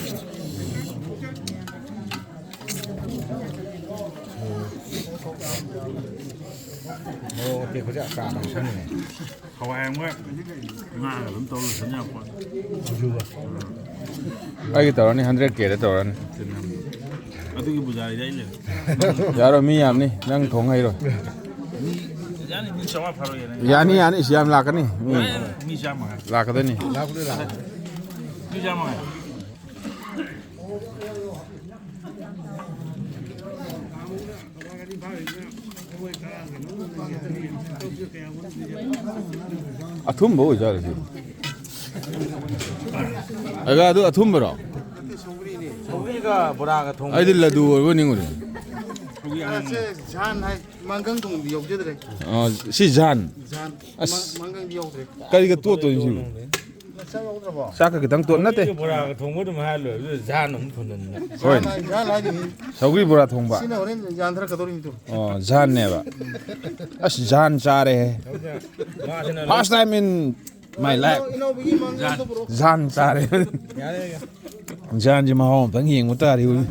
ꯃꯣꯔꯣꯛ ꯑꯇꯦꯛꯄꯁꯦ ꯑꯆꯥꯔ ꯑꯃ ꯁꯦꯝꯃꯤꯅꯦ꯫ ꯍꯋꯥꯏ ꯑꯃꯒ ꯉꯥꯒ ꯑꯗꯨꯝ ꯇꯧꯔ ꯂꯣꯏꯁꯟ ꯌꯥꯄꯣꯠ꯫ ꯁꯤꯡꯖꯨꯒ꯫ ꯑꯩꯒꯤ ꯇꯧꯔꯅꯤ, ꯍꯟꯗ꯭ꯔꯦꯠ ꯀꯦꯗ ꯇꯧꯔꯅꯤ꯫ ꯑꯗꯨꯒꯤ ꯄꯨꯖꯥꯔꯤꯗꯤ ꯑꯩ ꯂꯩ꯫ ꯌꯥꯔꯣꯏ, ꯃꯤ ꯌꯥꯝꯅꯤ, ꯅꯪ ꯊꯣꯡ ꯍꯩꯔꯣꯏ꯫ ꯃꯤ ꯌꯥꯅꯤ, ꯃꯤ ꯆꯥꯝꯃꯉꯥ ꯐꯥꯔꯣꯏ ꯌꯥꯅꯤ꯫ ꯌꯥꯅꯤ, ꯌꯥꯅꯤ, ꯏꯁ ꯌꯥꯝ ꯂꯥꯛꯀꯅꯤ꯫ ꯃꯤ ꯃꯤ ꯆꯥꯝꯃ ꯍꯥꯏ꯫ ꯂꯥꯛꯀꯗꯣꯏꯅꯤ꯫ ꯂꯥꯛꯄꯨꯗꯤ ꯂꯥꯛꯑꯣ꯫ ꯃꯤ ꯆꯥꯝꯃ ꯍꯥꯏ꯫ ꯑꯊꯨꯝꯕ ꯑꯣꯏꯖꯥꯠꯂ ꯁꯤ? ꯑꯒ ꯑꯗꯨ ꯑꯊꯨꯝꯕꯔꯣ? ꯁꯧꯒ꯭ꯔꯤꯒ ꯕꯣꯔꯥꯒ ꯊꯣꯡꯕ꯫ ꯑꯩꯗꯤ ꯂꯗꯨ ꯑꯣꯏꯕ ꯅꯤꯡꯉꯨꯔꯦ꯫ ꯁꯦ, ꯖꯥꯟ ꯍꯥꯏ, ꯃꯪꯒꯪ ꯊꯣꯡꯕꯗꯤ ꯌꯥꯎꯖꯗ꯭ꯔꯦ꯫ ꯑ, ꯁꯤ ꯖꯥꯟ? ꯖꯥꯟ, ꯑꯁ꯫ ꯃꯪ-, ꯃꯪꯒꯪꯗꯤ ꯌꯥꯎꯗ꯭ꯔꯦ꯫ ꯀꯔꯤꯒ ꯇꯣꯠꯇꯣꯏꯅꯣ ꯁꯤꯕꯨ? ꯆꯥꯛ ꯌꯥꯎꯗ꯭ꯔꯕꯣ? ꯆꯥꯛꯀ ꯈꯤꯇꯪ ꯇꯣꯠ-, ꯅꯠꯇꯦ꯫ ꯁꯧꯒ꯭ꯔꯤ ꯕꯣꯔꯥꯒ ꯊꯣꯡꯕ ꯑꯗꯨꯝ ꯍꯥꯏꯔ ꯂꯣꯏꯔꯦ꯫ ꯑꯗꯨ ꯖꯥꯟ ꯑꯃꯨꯛ ꯊꯣꯡꯖꯤꯟꯕ꯫ ꯍꯣꯏ꯫ ꯖꯥꯟ, ꯖꯥꯟ ꯍꯥꯏꯗꯨꯅꯤ꯫ ꯁꯧꯒ꯭ꯔꯤ ꯕꯣꯔꯥ ꯊꯣꯡꯕ꯫ ꯁꯤꯅ ꯍꯣꯔꯦꯟ ꯌꯥꯟꯊꯔꯛꯀꯗꯧꯔꯤꯃꯤꯗꯨ꯫ ꯑꯣ, ꯖꯥꯟꯅꯦꯕ꯫ ꯑꯁ, ꯖꯥꯟ ꯆꯥꯔꯦꯍꯦ꯫ ꯃꯥꯁꯤꯅ first time in my life꯫ ꯏꯅꯥꯎꯕꯤꯒꯤ ꯃꯥꯡꯖꯧꯗꯣ ꯄꯨꯔꯛꯑꯣ꯫ ꯖꯥꯟ ꯆꯥꯔꯦ꯫ ꯌꯥꯔꯦ, ꯌꯥꯔꯦ꯫ ꯖꯥꯟꯁꯦ ꯃꯍꯥꯎ ꯑꯝꯇꯪ ꯌꯦꯡꯕ ꯇꯥꯔꯦ꯫ ꯎꯝ꯫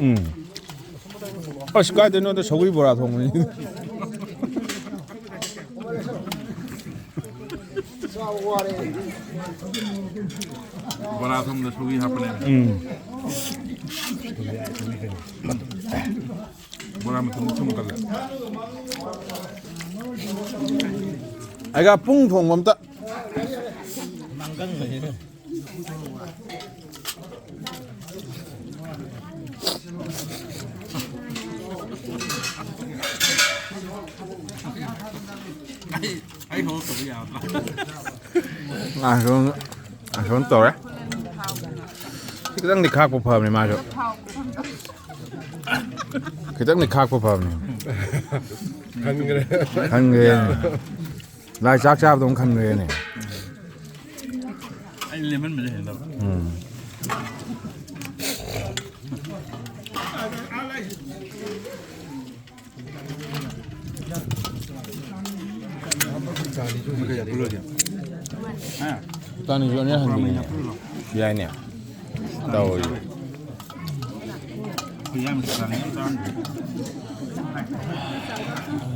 ꯎꯝ꯫ ꯑꯁ, ꯀꯥꯏꯗꯩꯅꯣꯗ ꯁꯧꯒ꯭ꯔꯤ ꯕꯣꯔꯥ ꯊꯣꯡꯕꯅꯤ꯫ ꯕꯣꯔꯥ ꯊꯣꯡꯕꯗ ꯁꯧꯒ꯭ꯔꯤ ꯍꯥꯞꯄꯅꯦ꯫ ꯎꯝ꯫ ꯕꯣꯔꯥ ꯃꯇꯨꯝ ꯊꯨꯝ ꯀꯜꯂꯦ꯫ ꯑꯩꯒ ꯄꯨꯡ ꯊꯣꯡꯕ ꯑꯝꯇ꯫ ꯑꯩ, ꯑꯩ ꯍꯧꯔꯛꯇꯕ ꯌꯥꯗ꯭ꯔꯥ? ꯑꯁꯣꯝ, ꯑꯁꯣꯝ ꯇꯧꯔꯦ꯫ ꯈꯤꯇꯪꯗꯤ ꯈꯥꯛꯄ ꯐꯕꯅꯦ ꯃꯥꯁꯨ꯫ ꯈꯤꯇꯪꯗꯤ ꯈꯥꯛꯄ ꯐꯕꯅꯦ꯫ ꯈꯟꯈ꯭ꯔꯦ꯫ ꯈꯟꯈ꯭ꯔꯦ꯫ ꯂꯥꯏ ꯆꯥꯛ ꯆꯥꯕꯗꯧ ꯈꯟꯈ꯭ꯔꯦꯅꯦ꯫ ꯑꯩ ꯂꯦꯃꯟꯕꯁꯦ ꯍꯩꯅꯗꯕ꯫ ꯎꯝ꯫ ꯍꯥ? ꯇꯥꯅꯤꯁꯨ ꯑꯅꯤꯔꯛ ꯍꯟꯕꯤꯅꯦ꯫ ꯌꯥꯏꯅꯦ꯫ ꯇꯧꯔꯤ꯫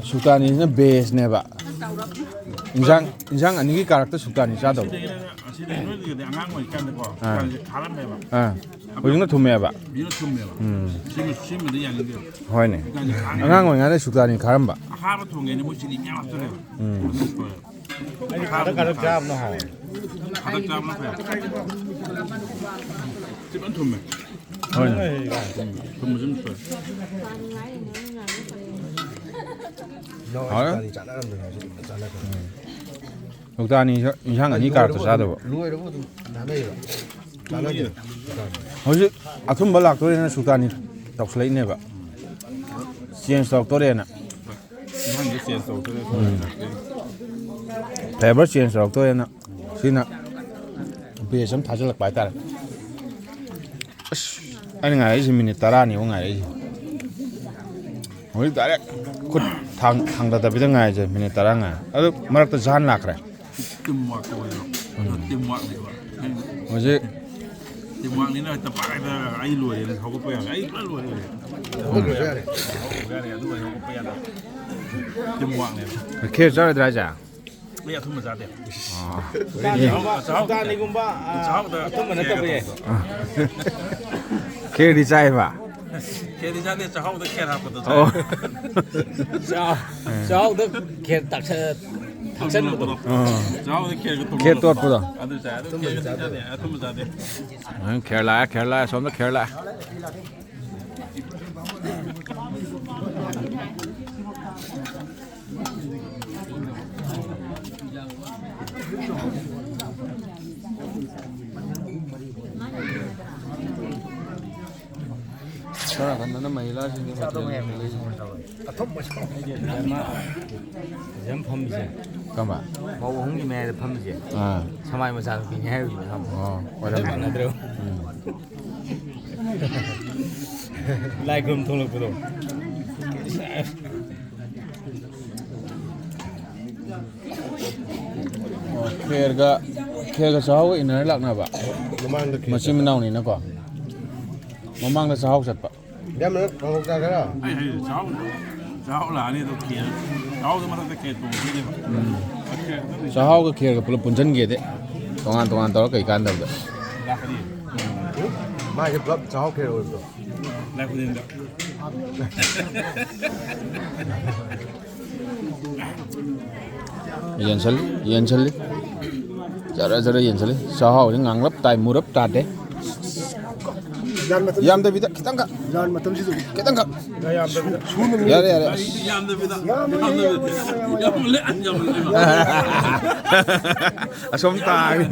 ꯁꯨꯛꯇꯥꯅꯤꯁꯤꯅ ꯕꯦꯁꯅꯦꯕ꯫ ꯏꯟꯁꯥꯡ, ꯏꯟꯁꯥꯡ ꯑꯅꯤꯒꯤ ꯀꯥꯔꯛꯇ ꯁꯨꯛꯇꯥꯅꯤ ꯆꯥꯗꯧꯕ꯫ ꯑꯁꯤꯗꯤ ꯅꯣꯏꯗꯒꯤꯗꯤ ꯑꯉꯥꯡ ꯑꯣꯏꯔꯤꯀꯥꯟꯗꯀꯣ ꯑꯥ꯫ ꯁꯨꯛꯇꯥꯅꯤꯁꯦ ꯈꯥꯔꯝꯃꯦꯕ꯫ ꯑꯥ꯫ ꯍꯧꯖꯤꯛꯅ ꯊꯨꯝꯃꯦꯕ꯫ ꯍꯧꯖꯤꯛꯅ ꯊꯨꯝꯃꯦꯕ꯫ ꯎꯝ꯫ ꯁꯤꯃ-, ꯁꯤꯃꯗꯤ ꯌꯥꯅꯤꯡꯗꯦꯕ꯫ ꯍꯣꯏꯅꯦ꯫ ꯁꯨꯛꯇꯥꯅꯤꯁꯦ ꯈꯥꯔꯝꯃꯦꯕ꯫ ꯑꯉꯥꯡ ꯑꯣꯏꯔꯤꯉꯩꯗ ꯁꯨꯛꯇꯥꯅꯤ ꯈꯥꯔꯝꯕ꯫ ꯑꯍꯥꯕ ꯊꯣꯡꯉꯦꯅꯦ ꯃꯣꯏ ꯆꯤꯅꯤ ꯃꯌꯥꯝ ꯍꯥꯞꯆꯜꯂꯦꯕ꯫ ꯎꯝ꯫ ꯑꯗꯨꯝ ꯁꯣꯏꯑꯦꯕ꯫ ꯑꯩꯗꯤ ꯈꯥꯗꯛ ꯈꯥꯗꯛ ꯆꯥꯕꯅ ꯍꯥꯎꯋꯦ꯫ ꯈꯥꯗꯛ ꯆꯥꯕꯅ ꯐꯩ꯫ ꯁꯤ ꯐꯖꯅ ꯊꯨꯝꯃꯦ꯫ ꯍꯣꯏꯅꯦ꯫ ꯊꯨꯝꯕꯁꯤ ꯑꯗꯨꯝ ꯁꯣꯏ꯫ ꯍꯥꯎꯔꯦ꯫ ꯁꯨꯛꯇꯥꯅꯤ ꯆꯥꯅꯔꯝꯗꯅ ꯍꯧꯖꯤꯛ ꯆꯥꯅꯈ꯭ꯔꯦ꯫ ꯎꯝ꯫ ꯁꯨꯛꯇꯥꯅꯤ ꯏꯟꯁꯥꯡ ꯑꯅꯤ ꯀꯥꯔꯛꯇ ꯆꯥꯗꯕ꯫ ꯂꯣꯏꯔꯕ ꯑꯗꯨꯝ ꯆꯥꯅꯩꯌꯦꯕ꯫ ꯆꯥꯅꯗꯦ꯫ ꯍꯧꯖꯤꯛ ꯑꯊꯨꯝꯕ ꯂꯥꯛꯇꯣꯔꯦꯅ ꯁꯨꯛꯇꯥꯅꯤ ꯇꯧꯁꯜꯂꯛꯏꯅꯦꯕ꯫ ꯆꯦꯟꯖ ꯇꯧꯔꯛꯇꯣꯔꯦꯅ꯫ ꯏꯟꯁꯥꯡꯁꯦ ꯆꯦꯟꯖ ꯇꯧꯔꯛꯇꯣꯔꯦ꯫ ꯎꯝ꯫ ꯗ꯭ꯔꯥꯏꯚꯔ ꯆꯦꯟꯖ ꯇꯧꯔꯛꯇꯣꯔꯦꯅ ꯁꯤꯅ ꯕꯦꯁ ꯑꯃ ꯊꯥꯖꯤꯜꯂꯛꯄ ꯍꯥꯏꯇꯥꯔꯦ꯫ ꯑꯁ, ꯑꯩꯅ ꯉꯥꯏꯔꯛꯏꯁꯦ ꯃꯤꯅꯤꯠ ꯇꯔꯥꯅꯤꯕꯨ ꯉꯥꯏꯔꯛꯏꯁꯦ꯫ ꯍꯧꯖꯤꯛ ꯗꯥꯏꯔꯦꯛ ꯈꯨꯠ ꯊꯥꯡ-, ꯊꯥꯡꯗꯗꯕꯤꯗ ꯉꯥꯏꯔꯤꯁꯦ ꯃꯤꯅꯤꯠ ꯇꯔꯥ ꯉꯥꯏ꯫ ꯑꯗꯨ ꯃꯔꯛꯇ ꯖꯥꯟ ꯂꯥꯛꯈ꯭ꯔꯦ꯫ ꯇꯤꯝ ꯋꯥꯔꯛ ꯇꯧꯕꯗꯣ꯫ ꯎꯝ꯫ ꯇꯤꯝ ꯋꯥꯔꯛꯅꯦꯕ꯫ ꯍꯧꯖꯤꯛ ꯇꯤꯝ ꯋꯥꯔꯛꯅꯤꯅ ꯍꯦꯛꯇ ꯄꯥꯏꯗ ꯑꯩ ꯂꯣꯏꯔꯦ, ꯍꯧꯒꯠꯄ ꯌꯥꯔꯦ, ꯑꯩ ꯄꯨꯔꯥ ꯂꯣꯏꯔꯦ꯫ ꯍꯧꯒꯠꯄ ꯌꯥꯔꯦ꯫ ꯍꯧꯒꯠꯄ ꯌꯥꯔꯦ, ꯑꯗꯨꯒ ꯍꯧꯒꯠꯄ ꯌꯥꯗꯦ꯫ ꯇꯤꯝ ꯋꯥꯔꯛꯅꯦꯕ꯫ ꯈꯦꯔ ꯆꯥꯔꯣꯏꯗ꯭ꯔꯥ ꯍꯥꯏꯁꯦ? ꯑꯩ ꯑꯊꯨꯝꯕ ꯆꯥꯗꯦ꯫ ꯑꯥ꯫ ꯁꯨꯗꯥꯅꯤꯒꯨꯝꯕ, ꯆꯥꯛꯍꯥꯎ-, ꯁꯨꯗꯥꯅꯤꯒꯨꯝꯕ, ꯑꯥ, ꯆꯥꯛꯍꯥꯎꯗ ꯑꯊꯨꯝꯕ ꯅꯠꯇꯕ ꯌꯥꯏ꯫ ꯈꯦꯔꯗꯤ ꯆꯥꯏꯕ? ꯈꯦꯔꯗꯤ ꯆꯥꯗꯦ, ꯆꯥꯛꯍꯥꯎꯗ ꯈꯦꯔ ꯍꯥꯞꯄꯗꯣ ꯆꯥꯏ꯫ ꯑꯣ꯫ ꯆꯥꯛꯍꯥꯎ-, ꯆꯥꯛꯍꯥꯎꯗ ꯈꯦꯔ ꯇꯥꯛꯁ-, ꯊꯥꯛꯆꯟꯕꯗꯣ꯫ ꯑꯥ꯫ ꯆꯥꯛꯍꯥꯎꯗ ꯈꯦꯔꯒ ꯈꯦꯔ ꯇꯣꯠꯄꯗꯣ꯫ ꯑꯗꯨ ꯆꯥꯏ, ꯑꯗꯨ ꯈꯦꯔꯗꯤ ꯆꯥꯗꯦ, ꯑꯊꯨꯝꯕ ꯆꯥꯗꯦ꯫ ꯑ, ꯈꯦꯔ ꯂꯥꯛꯑꯦ, ꯈꯦꯔ ꯂꯥꯛꯑꯦ, ꯑꯁꯣꯝꯗ ꯈꯦꯔ ꯂꯥꯛꯑꯦ꯫ ꯁꯣꯝ ꯅꯥꯀꯟꯗꯅ ꯃꯍꯤꯂꯥꯁꯤꯡꯒꯤ ꯃꯊꯦꯜ ꯂꯩ꯫ ꯐꯖꯅ ꯐꯝꯃꯤꯁꯦ꯫ ꯀꯝꯕ? ꯃꯧ ꯑꯍꯨꯝꯒꯤ ꯃꯌꯥꯏꯗ ꯐꯝꯃꯤꯁꯦ꯫ ꯑꯥ꯫ ꯁꯃꯥꯏ ꯃꯆꯥꯅꯨꯄꯤꯅꯤ ꯍꯥꯏꯔꯤꯕ ꯐꯝ꯫ ꯑꯣ, ꯑꯣꯏꯔꯝꯃꯦ꯫ ꯃꯥꯟꯅꯗ꯭ꯔꯣ? ꯎꯝ꯫ ꯂꯥꯏ ꯈꯨꯔꯨꯝ ꯊꯣꯛꯂꯛꯄꯗꯣ꯫ ꯑꯣ, ꯈꯦꯔꯒ, ꯈꯦꯔꯒ ꯆꯥꯛꯍꯥꯎꯒ ꯏꯟꯅꯔ ꯂꯥꯛꯅꯕ꯫ ꯃꯃꯥꯡꯗ ꯈꯦꯔ ꯃꯆꯤꯟ ꯆꯠꯄ꯫ ꯃꯅꯥꯎꯅꯤꯅꯀꯣ꯫ ꯃꯃꯥꯡꯗ ꯆꯥꯛꯍꯥꯎ ꯆꯠꯄ꯫ ꯌꯥꯝꯅ ꯀꯥꯡꯍꯧ ꯆꯥꯒꯦꯔꯥ? ꯑꯩ ꯍꯥꯏꯁꯦ ꯆꯥꯛꯍꯥꯎ, ꯆꯥꯛꯍꯥꯎ ꯂꯥꯛꯑꯅꯤ ꯑꯗꯣ ꯈꯦꯔ, ꯆꯥꯛꯍꯥꯎꯗ ꯃꯊꯛꯇ ꯈꯦꯔ ꯊꯣꯡꯗꯣꯏꯅꯦꯕ꯫ ꯎꯝ꯫ ꯆꯥꯛꯍꯥꯎꯒ ꯈꯦꯔꯒ ꯄꯨꯂꯞ ꯄꯨꯟꯁꯤꯟꯒꯦꯗꯤ ꯇꯣꯉꯥꯟ ꯇꯣꯉꯥꯟ ꯇꯧꯔ ꯀꯩ ꯀꯥꯟꯗꯕꯗ꯫ ꯂꯥꯛꯀꯅꯤ꯫ ꯃꯥꯏꯁꯦ ꯄꯨꯂꯞ ꯆꯥꯛꯍꯥꯎ ꯈꯦꯔ ꯑꯣꯏꯕꯗꯣ꯫ ꯂꯥꯛꯄꯗꯤꯟꯗ꯫ ꯌꯦꯟꯁꯜꯂꯤ, ꯌꯦꯟꯁꯜꯂꯤ꯫ ꯖꯔ ꯖꯔ ꯌꯦꯟꯁꯜꯂꯤ꯫ ꯆꯥꯛꯍꯥꯎꯁꯤ ꯉꯥꯡꯂꯞ ꯇꯥꯏ, ꯃꯨꯔꯞ ꯇꯥꯗꯦ꯫ ꯌꯥꯝꯗꯕꯤꯗ ꯈꯤꯇꯪꯈꯛ꯫ ꯈꯤꯇꯪꯈꯛ꯫ ꯌꯥꯔꯦ, ꯌꯥꯔꯦ꯫ ꯑꯁ꯫ ꯌꯥꯝꯗꯕꯤꯗ꯫ ꯌꯥꯝꯃꯜꯂꯦ, ꯌꯥꯝꯃꯜꯂꯦ꯫ ꯑꯁꯣꯝ ꯇꯥꯔꯦ꯫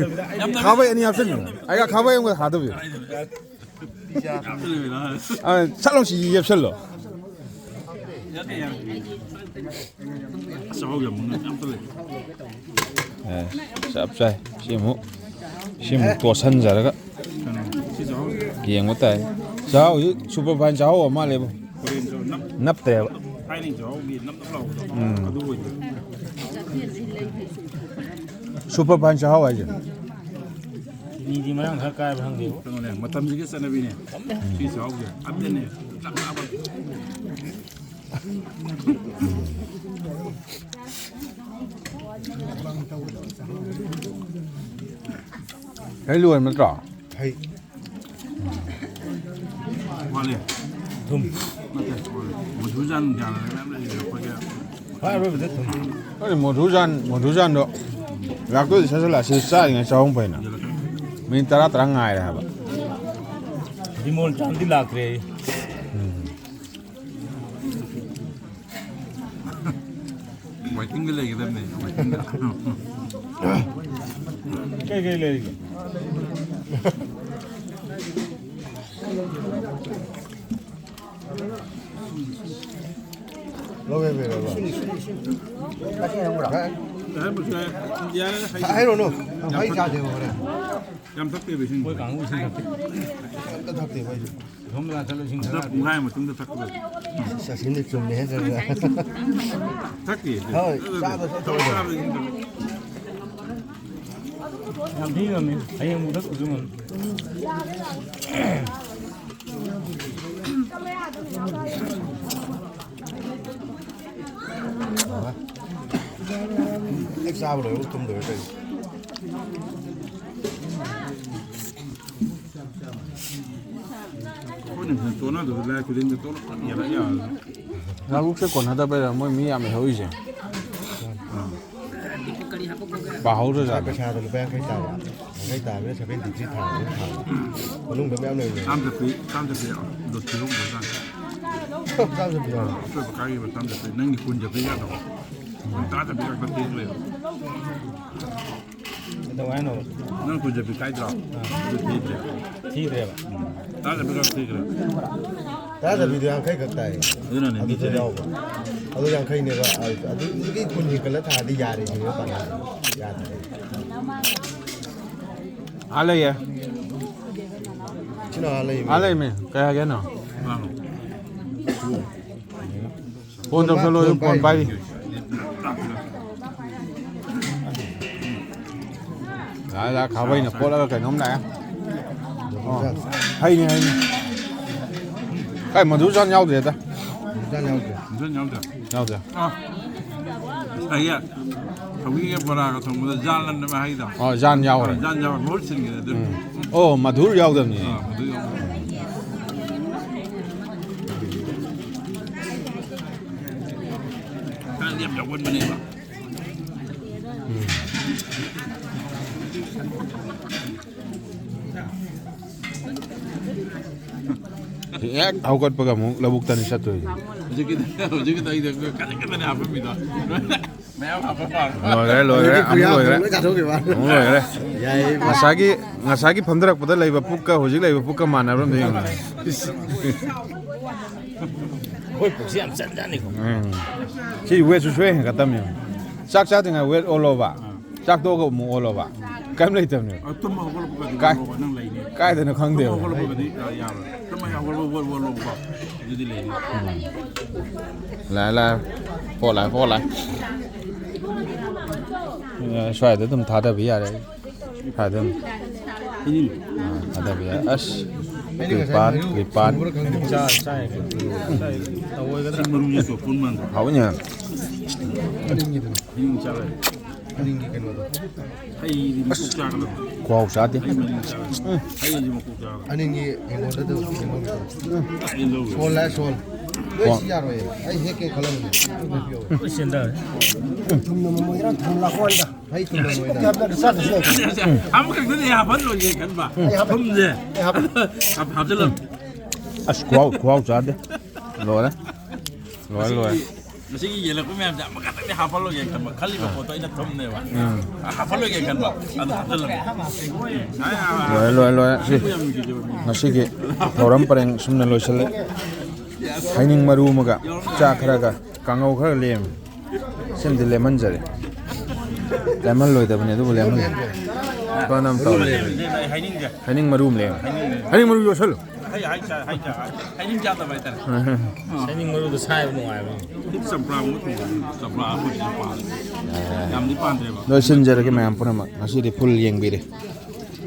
ꯈꯥꯕꯩ ꯑꯅꯤ ꯍꯥꯞꯆꯤꯟꯕꯤꯌꯨ꯫ ꯑꯩꯒ ꯈꯥꯕꯩ ꯑꯃꯒ ꯊꯥꯗꯕꯤꯌꯨ꯫ ꯑ, ꯁꯠ ꯂꯥꯎ ꯁꯤ ꯌꯦꯞꯁꯜꯂꯣ꯫ ꯆꯥꯛꯍꯥꯎ ꯌꯥꯝ ꯃꯉꯛ ꯌꯥꯝ ꯀꯜꯂꯦ꯫ ꯑꯦ, ꯆꯞ ꯆꯥꯏ꯫ ꯁꯤ ꯑꯃꯨꯛ, ꯁꯤ ꯑꯃꯨꯛ ꯇꯣꯠꯁꯟꯖꯔꯒ ꯁꯤ ꯆꯥꯛꯍꯥꯎꯁꯦ ꯌꯦꯡꯕ ꯇꯥꯏ꯫ ꯆꯥꯛꯍꯥꯎꯁꯤ ꯁꯨꯄꯔ ꯐꯥꯏꯟ ꯆꯥꯛꯍꯥꯎ ꯑꯣꯏ ꯃꯥꯜꯂꯦꯕꯣ꯫ ꯍꯣꯔꯦꯟꯁꯨ ꯅꯞ-, ꯅꯞꯇꯦꯕ꯫ ꯊꯥꯏꯅꯒꯤ ꯆꯥꯛꯍꯥꯎꯒꯤ ꯅꯞ ꯅꯞ ꯂꯥꯎꯕꯗꯣ, ꯎꯝ꯫ ꯑꯗꯨ ꯑꯣꯏꯗꯣꯏꯅꯦ꯫ ꯁꯨꯄꯔ ꯐꯥꯏꯟ ꯆꯥꯛꯍꯥꯎ ꯍꯥꯏꯁꯦ꯫ ꯆꯤꯅꯤꯗꯤ ꯃꯔꯥꯡ ꯈꯔ ꯀꯥꯏꯕ ꯈꯪꯗꯦꯕꯣ꯫ ꯀꯩꯅꯣꯅꯦ, ꯃꯇꯝꯁꯤꯒꯤ ꯆꯠꯅꯕꯤꯅꯦ꯫ ꯁꯤ ꯆꯥꯛꯍꯥꯎꯁꯦ ꯑꯞꯗꯦꯠꯅꯦ꯫ ꯆꯥꯛ ꯆꯥꯕ꯫ ꯍꯩ ꯂꯣꯏꯔꯕ ꯅꯠꯇ꯭ꯔꯣ? ꯍꯩ꯫ ꯋꯥꯠꯂꯤ꯫ ꯊꯨꯝ꯫ ꯅꯠꯇꯦ, ꯋꯥꯠꯂꯤ꯫ ꯃꯙꯨꯖꯥꯟ ꯒ꯭ꯌꯥꯟ ꯃꯌꯥꯝ ꯂꯩꯔꯤ ꯑꯩꯈꯣꯏꯒꯤ꯫ ꯈ꯭ꯋꯥꯏ ꯑꯔꯣꯏꯕꯗ ꯊꯨꯝ꯫ ꯑꯩ ꯃꯣꯗꯨꯖꯥꯟ, ꯃꯣꯗꯨꯖꯥꯟꯗꯣ ꯂꯥꯛꯇꯣꯏꯗꯤ ꯁꯠ ꯁꯠ ꯂꯥꯛꯁꯤ ꯆꯥꯔꯤꯉꯩ ꯆꯥꯍꯧ ꯐꯩꯅ꯫ ꯃꯤꯅꯤꯠ ꯇꯔꯥ ꯇꯔꯥ ꯉꯥꯏꯔꯦ ꯍꯥꯏꯕ꯫ ꯕꯤꯃꯣꯜ ꯆꯥꯝꯗꯤ ꯂꯥꯛꯇ꯭ꯔꯦ꯫ ꯎꯝ꯫ ꯋꯥꯏꯇꯤꯡꯗ ꯂꯩꯒꯗꯕꯅꯦ, ꯋꯥꯏꯇꯤꯡꯗ꯫ ꯀꯩ ꯀꯩ ꯂꯩꯔꯤꯒꯦ? ꯂꯧꯒꯦ ꯂꯩꯔꯕ? ꯍꯥ? ꯌꯥꯔꯦ, ꯍꯩ-, ꯍꯥꯏꯔꯨꯅꯨ꯫ ꯌꯥꯝ ꯍꯩ ꯊꯛ-, ꯆꯥꯗꯦꯕ ꯍꯣꯔꯦꯟ꯫ ꯌꯥꯝ ꯊꯛꯇꯦꯕ ꯏꯁꯤꯡ꯫ ꯑꯩꯈꯣꯏ ꯀꯥꯡꯕꯨ ꯏꯁꯤꯡ ꯊꯛꯇꯦ꯫ ꯑꯝꯇ ꯊꯛꯇꯦꯕ ꯑꯩꯁꯨ꯫ ꯁꯣꯝꯗ ꯂꯥꯛꯁꯜꯂꯣ, ꯏꯁꯤꯡ ꯊꯛꯑ꯫ ꯄꯨꯡꯈꯥꯏ ꯃꯇꯨꯡꯗ ꯊꯛꯀꯗꯕ꯫ ꯆꯥꯁꯤꯟꯗꯤ ꯆꯨꯝꯃꯦꯍꯦ, ꯆꯠꯂꯦ꯫ ꯊꯛꯇꯦ꯫ ꯍꯣꯏ, ꯆꯥꯗ ꯆꯠꯇꯧꯕ꯫ ꯆꯥꯕꯗ ꯏꯁꯤꯡ ꯊꯛꯄ꯫ ꯌꯥꯝ ꯊꯤ ꯉꯝꯃꯤ꯫ ꯍꯌꯦꯡ ꯑꯃꯨꯛ ꯊꯛꯄꯁꯨ ꯉꯝꯃꯤ꯫ ꯍꯦꯛ ꯆꯥꯕ ꯂꯣꯏꯔꯒ ꯇꯨꯝꯗꯣꯏꯔꯣ ꯀꯩꯅꯣ? ꯑꯩꯈꯣꯏꯅ ꯁꯤꯗ ꯇꯣꯟꯅꯗꯕ ꯂꯥꯏ ꯈꯨꯗꯤꯡꯗ ꯇꯣꯟꯅ ꯄꯪꯌꯥꯜ ꯌꯥꯜꯂꯦ꯫ ꯉꯥꯕꯨꯛꯁꯦ ꯀꯣꯟꯅꯗꯕꯩꯔꯥ ꯃꯣꯏ ꯃꯤ ꯌꯥꯝ ꯂꯩꯍꯧꯔꯤꯁꯦ? ꯄꯥꯍꯧꯗ꯭ꯔꯖꯥꯠꯂ? ꯄꯩꯁꯥꯗꯣ ꯂꯨꯄꯥ ꯌꯥꯡꯈꯩ ꯇꯥꯕ꯫ ꯌꯥꯡꯈꯩ ꯇꯥꯕꯅꯤꯅ ꯁꯚꯦꯟꯇꯤ ꯊ꯭ꯔꯤ ꯊꯥꯔꯒ ꯊꯥꯕ꯫ ꯃꯅꯨꯡꯗ ꯃꯌꯥꯝ ꯂꯩꯕꯅꯦ꯫ ꯆꯥꯝ ꯆꯠꯄꯤ, ꯆꯥꯝ ꯆꯠꯄꯤ, ꯑꯗꯣ ꯊꯤꯍꯧꯗ꯭ꯔꯖꯥꯠꯅꯤ꯫ ꯆꯥꯝ ꯆꯠꯄꯤ ꯌꯥꯎꯔꯣ? ꯑꯩꯈꯣꯏ ꯕꯀꯥꯒꯤ ꯆꯥꯝ ꯆꯠꯄꯤ, ꯅꯪꯒꯤ ꯀꯨꯟ ꯆꯠꯄꯤ ꯌꯥꯗ꯭ꯔꯣ? ꯇꯔꯥ ꯆꯠꯄꯤ ꯈꯛꯇ ꯄꯤꯈ꯭ꯔꯦ꯫ ꯀꯩꯗꯧ ꯍꯥꯏꯅꯣ? ꯅꯪ ꯀꯨꯟ ꯆꯠꯄꯤ ꯀꯥꯏꯗ꯭ꯔꯣ? ꯑꯥ꯫ ꯑꯗꯨ ꯄꯤꯗ꯭ꯔꯦ꯫ ꯊꯤꯗ꯭ꯔꯦꯕ? ꯎꯝ꯫ ꯇꯔꯥ ꯆꯠꯄꯤ ꯈꯛ ꯄꯤꯈ꯭ꯔꯦ꯫ ꯇꯔꯥ ꯆꯠꯄꯤꯗꯣ ꯌꯥꯡꯈꯩ ꯈꯛ ꯇꯥꯏ꯫ ꯑꯗꯨꯅꯅꯦ ꯃꯤ ꯑꯗꯨꯗ ꯆꯠꯂꯤꯁꯦ꯫ ꯌꯥꯎꯕ꯫ ꯑꯗꯨ ꯌꯥꯡꯈꯩꯅꯦꯕ꯫ ꯑꯗꯨ, ꯑꯗꯨꯒꯤ ꯀꯨꯟ ꯍꯦꯟꯒꯠꯂ ꯊꯥꯔꯗꯤ ꯌꯥꯔꯦ ꯁꯤꯅꯦꯕ ꯄꯥꯟꯗꯝꯁꯦ꯫ ꯌꯥꯗ꯭ꯔꯦ꯫ ꯑꯥ ꯂꯩꯌꯦ꯫ ꯁꯤꯅ ꯑꯥ ꯂꯩꯕ꯫ ꯑꯥ ꯂꯩꯃꯦ꯫ ꯀꯩ ꯍꯥꯏꯒꯦ ꯍꯥꯏꯅꯣ? ꯐꯣꯟ ꯇꯧꯁꯜꯂꯣ, ꯐꯣꯟ ꯄꯥꯏꯔꯤ꯫ ꯂꯥꯛꯑꯦ, ꯂꯥꯛꯑꯦ, ꯈꯥꯕꯩꯅ ꯀꯣꯠꯂꯒ ꯀꯩꯅꯣꯝ ꯂꯥꯛꯑꯦ꯫ ꯑꯣ, ꯍꯩꯅꯤ, ꯍꯩꯅꯤ꯫ ꯀꯥꯏ, ꯃꯗꯨ ꯖꯥꯟ ꯌꯥꯎꯗ꯭ꯔꯦꯗ꯫ ꯖꯥꯟ ꯌꯥꯎꯗ꯭ꯔꯦ꯫ ꯏꯟꯖꯥꯡ ꯌꯥꯎꯗ꯭ꯔꯦ꯫ ꯌꯥꯎꯗ꯭ꯔꯦ꯫ ꯑꯥ꯫ ꯉꯁꯥꯏꯒꯤ ꯁꯧꯒ꯭ꯔꯤꯒ ꯕꯣꯔꯥꯒ ꯊꯣꯡꯕꯗ ꯖꯥꯟ ꯂꯟꯕ ꯍꯥꯏꯗꯣ꯫ ꯑꯣ, ꯖꯥꯟ ꯌꯥꯎꯔꯦ꯫ ꯑꯥ, ꯖꯥꯟ ꯌꯥꯎꯔꯦ꯫ ꯃꯍꯨꯠ ꯁꯤꯟꯈꯤꯗ ꯑꯗꯨ꯫ ꯎꯝ꯫ ꯑꯣ, ꯃꯙꯨꯔ ꯌꯥꯎꯗꯕꯅꯤꯅꯦ꯫ ꯑꯥ, ꯃꯗꯨ ꯌꯥꯎꯗꯕꯅꯤ꯫ ꯈꯔꯗꯤ ꯌꯥꯝ ꯌꯥꯎꯒꯟꯕꯅꯦꯕ꯫ ꯎꯝ꯫ ꯍꯦꯛ ꯍꯧꯒꯠꯄꯒ ꯑꯃꯨꯛ ꯂꯧꯕꯨꯛꯇꯅꯤ ꯆꯠꯇꯣꯏꯁꯦ꯫ ꯍꯧꯖꯤꯛꯀꯤꯗꯣ, ꯍꯧꯖꯤꯛꯀꯤꯗꯣ ꯑꯩꯗ ꯈꯖꯤꯛ ꯈꯛꯇꯅꯦ ꯍꯥꯞꯄꯝꯃꯤꯗꯣ꯫ ꯃꯌꯥꯝ ꯍꯥꯞꯄ ꯃꯥꯜꯂꯦ꯫ ꯂꯣꯏꯈ꯭ꯔꯦ, ꯂꯣꯏꯈ꯭ꯔꯦ, ꯍꯧꯖꯤꯛꯇꯤ ꯑꯃꯨꯛ ꯂꯣꯏꯈ꯭ꯔꯦ꯫ ꯂꯣꯏ ꯆꯥꯊꯣꯛꯈꯤꯕ꯫ ꯑꯃꯨꯛ ꯂꯣꯏꯈ꯭ꯔꯦ꯫ ꯌꯥꯏꯌꯦ꯫ ꯉꯁꯥꯏꯒꯤ, ꯉꯁꯥꯏꯒꯤ ꯐꯝꯊꯔꯛꯄꯗ ꯂꯩꯕ ꯄꯨꯛꯀ ꯍꯧꯖꯤꯛ ꯂꯩꯕ ꯄꯨꯛꯀ ꯃꯥꯟꯅꯕ꯭ꯔꯥ ꯑꯝꯇ ꯌꯦꯡꯉꯨ꯫ ꯑꯩꯈꯣꯏ ꯄꯨꯛꯁꯤ ꯌꯥꯝ ꯆꯟꯖꯥꯅꯤꯀꯣ꯫ ꯎꯝ꯫ ꯁꯤ ꯋꯦꯠꯁꯨ ꯁꯨꯡꯍꯦꯟ ꯍꯦꯟꯒꯠꯇꯕꯅꯦ꯫ ꯆꯥꯛ ꯆꯥꯗ꯭ꯔꯤꯉꯩ ꯋꯦꯠ ꯑꯣꯜꯂꯣꯕ꯫ ꯆꯥꯛ ꯇꯣꯛꯑꯒ ꯑꯃꯨꯛ ꯑꯣꯜꯂꯣꯕ꯫ ꯀꯩꯝ ꯂꯩꯇꯕꯅꯦꯕ꯫ ꯑ, ꯇꯨꯝꯕ ꯍꯧꯒꯠꯂꯛꯄꯒꯗꯤ ꯀꯥꯏ-, ꯑꯣꯜꯂꯣꯕ, ꯅꯪ ꯂꯩꯅꯤ꯫ ꯀꯥꯏꯗꯅꯣ ꯈꯪꯗꯦꯕ꯫ ꯇꯨꯝꯕ ꯍꯧꯒꯠꯂꯛꯄꯒꯗꯤ, ꯑ, ꯌꯥꯔꯣꯏ꯫ ꯇꯨꯝꯕ ꯍꯧꯒꯠꯂꯛꯄ ꯋꯦꯠ ꯑꯣꯜꯂꯣꯕꯀꯣ꯫ ꯑꯗꯨꯗꯤ ꯂꯩꯅꯤ꯫ ꯎꯝ꯫ ꯂꯥꯛꯑꯦ, ꯂꯥꯛꯑꯦ꯫ ꯍꯣ ꯂꯥꯛꯑꯦ, ꯍꯣ ꯂꯥꯛꯑꯦ꯫ ꯑ, ꯁ꯭ꯋꯥꯏꯗ ꯑꯗꯨꯝ ꯊꯥꯗꯕ ꯌꯥꯔꯦ꯫ ꯁ꯭ꯋꯥꯏꯗ ꯑꯗꯨꯝ꯫ ꯁꯤꯅꯤ꯫ ꯑ, ꯊꯥꯗꯕ ꯌꯥꯔꯦ꯫ ꯑꯁ꯫ ꯑꯩꯗꯤ ꯉꯁꯥꯏ ꯀ꯭ꯔꯤꯄꯥꯟ, ꯃꯔꯨ ꯀ꯭ꯔꯤꯄꯥꯟ꯫ ꯁꯨꯕ꯭ꯔꯥ ꯈꯪꯗꯦ꯫ ꯆꯥ-, ꯆꯥꯏ꯫ ꯁꯤ ꯃꯔꯨꯁꯦ ꯆꯣꯞꯄꯨꯟ ꯃꯥꯟꯗ꯭ꯔꯣ? ꯍꯥꯎꯏꯅꯦ꯫ ꯑꯅꯤꯡꯒꯤꯗꯨꯅ꯫ ꯑꯅꯤꯡ ꯆꯥꯔꯦ꯫ ꯑꯅꯤꯡꯒꯤ ꯀꯩꯅꯣꯗꯣ꯫ ꯍꯩꯗꯤ ꯃꯀꯣꯛ ꯆꯥꯒꯗꯕ꯫ ꯈꯨꯍꯥꯎ ꯆꯥꯗꯦ꯫ ꯍꯩ ꯃꯅꯤꯡ ꯆꯥꯒꯗꯕ꯫ ꯎꯝ꯫ ꯍꯩꯗꯤ ꯃꯀꯣꯛ ꯆꯥꯒꯗꯕ꯫ ꯑꯅꯤꯡꯒꯤ ꯍꯤꯡꯒꯣꯜꯗ ꯑꯗꯨꯝ ꯍꯤꯡꯒꯣꯜꯒꯤꯗꯣ꯫ ꯑꯩ ꯂꯧꯔꯦ꯫ ꯁꯣꯜ ꯍꯥꯏ ꯁꯣꯜ꯫ ꯅꯣꯏ ꯁꯤ ꯌꯥꯔꯣꯏꯌꯦ꯫ ꯑꯩ ꯍꯦꯛꯀꯦ ꯈꯜꯂꯝꯕꯅꯦ꯫ ꯂꯣꯏ ꯁꯦꯟꯗꯔꯦ꯫ ꯊꯨꯝꯅ ꯃꯃꯣꯏꯗꯅ ꯊꯨꯝ ꯂꯥꯛꯄ ꯋꯥꯅꯤꯗ꯫ ꯍꯩ ꯊꯨꯝꯅ ꯃꯣꯏꯗ꯫ ꯀꯌꯥꯝ ꯆꯥꯗ꯭ꯔꯁꯨ ꯌꯥꯏ꯫ ꯑꯃꯈꯛꯇꯗꯤ ꯍꯥꯞꯍꯜꯂꯣꯏꯒꯦ ꯈꯟꯕ꯫ ꯑꯩ ꯍꯥꯞꯄꯦ꯫ ꯊꯨꯝꯁꯦ꯫ ꯑꯩ ꯍꯥꯞꯄꯦ꯫ ꯍꯥꯞ-, ꯍꯥꯞꯆꯤꯜꯂꯣ꯫ ꯑꯁ, ꯈꯨꯍꯥꯎ, ꯈꯨꯍꯥꯎ ꯆꯥꯗꯦ꯫ ꯂꯣꯏꯔꯦ꯫ ꯂꯣꯏꯔꯦ, ꯂꯣꯏꯔꯦ꯫ ꯉꯁꯤꯒꯤ ꯌꯦꯜꯂꯛꯄ ꯃꯌꯥꯝꯁꯦ ꯑꯃꯈꯛꯇꯪꯗꯤ ꯍꯥꯞꯍꯜꯂꯣꯏꯒꯦ ꯈꯟꯕ, ꯈꯜꯂꯤꯕ ꯄꯣꯠꯇꯣ ꯑꯩꯅ ꯊꯨꯝꯅꯦꯕ꯫ ꯍꯥꯞꯍꯜꯂꯣꯏꯒꯦ ꯈꯟꯕ, ꯑꯗꯨ ꯍꯥꯞꯆꯜꯂꯝꯃꯦ꯫ ꯂꯣꯏꯔꯦ, ꯂꯣꯏꯔꯦ, ꯂꯣꯏꯔꯦ꯫ ꯁꯤ ꯌꯥꯝ ꯅꯨꯡꯁꯤꯖꯕ ꯃꯤ꯫ ꯉꯁꯤꯒꯤ ꯊꯧꯔꯝ ꯄꯔꯦꯡ ꯁꯨꯝꯅ ꯂꯣꯏꯁꯤꯜꯂꯦ꯫ ꯍꯩꯅꯤꯡ ꯃꯔꯨ ꯑꯃꯒ, ꯆꯥꯛ ꯈꯔꯒ, ꯀꯥꯡꯉꯧ ꯈꯔ ꯂꯦꯝꯃꯤ꯫ ꯁꯤꯃꯗꯤ ꯂꯦꯝꯍꯟꯖꯔꯦ꯫ ꯂꯦꯝꯍꯜꯂꯣꯏꯗꯕꯅꯤ, ꯑꯗꯨꯕꯨ ꯂꯦꯝꯍꯜꯂꯦ꯫ ꯐꯅ ꯑꯃ ꯇꯧꯔꯦ꯫ ꯑꯩ ꯍꯥꯏꯅꯤꯡꯗꯦ꯫ ꯍꯩꯅꯤꯡ ꯃꯔꯨ ꯑꯃ ꯂꯦꯝꯃꯤ꯫ ꯍꯩꯅꯤꯡ ꯃꯔꯨ ꯌꯣꯠꯁꯜꯂꯨ꯫ ꯍꯩ ꯍꯥꯏ ꯆꯥ-, ꯍꯥꯏ ꯆꯥ-, ꯍꯩꯅꯤꯡ ꯆꯥꯗꯕ ꯍꯥꯏꯇꯥꯔꯦ꯫ ꯍꯩꯅꯤꯡ ꯃꯔꯨꯗꯣ ꯁꯥꯏꯕ ꯅꯨꯡꯉꯥꯏꯕꯅꯤ꯫ ꯆꯝꯄ꯭ꯔꯥꯒꯨꯝꯕ ꯊꯣꯡꯕ, ꯆꯝꯄ꯭ꯔꯥ ꯑꯩꯈꯣꯏ ꯁꯤꯗ ꯄꯥꯜꯂꯦ꯫ ꯌꯥꯝꯗꯤ ꯄꯥꯟꯗ꯭ꯔꯦꯕ꯫ ꯂꯣꯏꯁꯤꯟꯖꯔꯒꯦ ꯃꯌꯥꯝ ꯄꯨꯝꯅꯃꯛ꯫ ꯉꯁꯤꯗꯤ ꯐꯨꯜ ꯌꯦꯡꯕꯤꯔꯦ꯫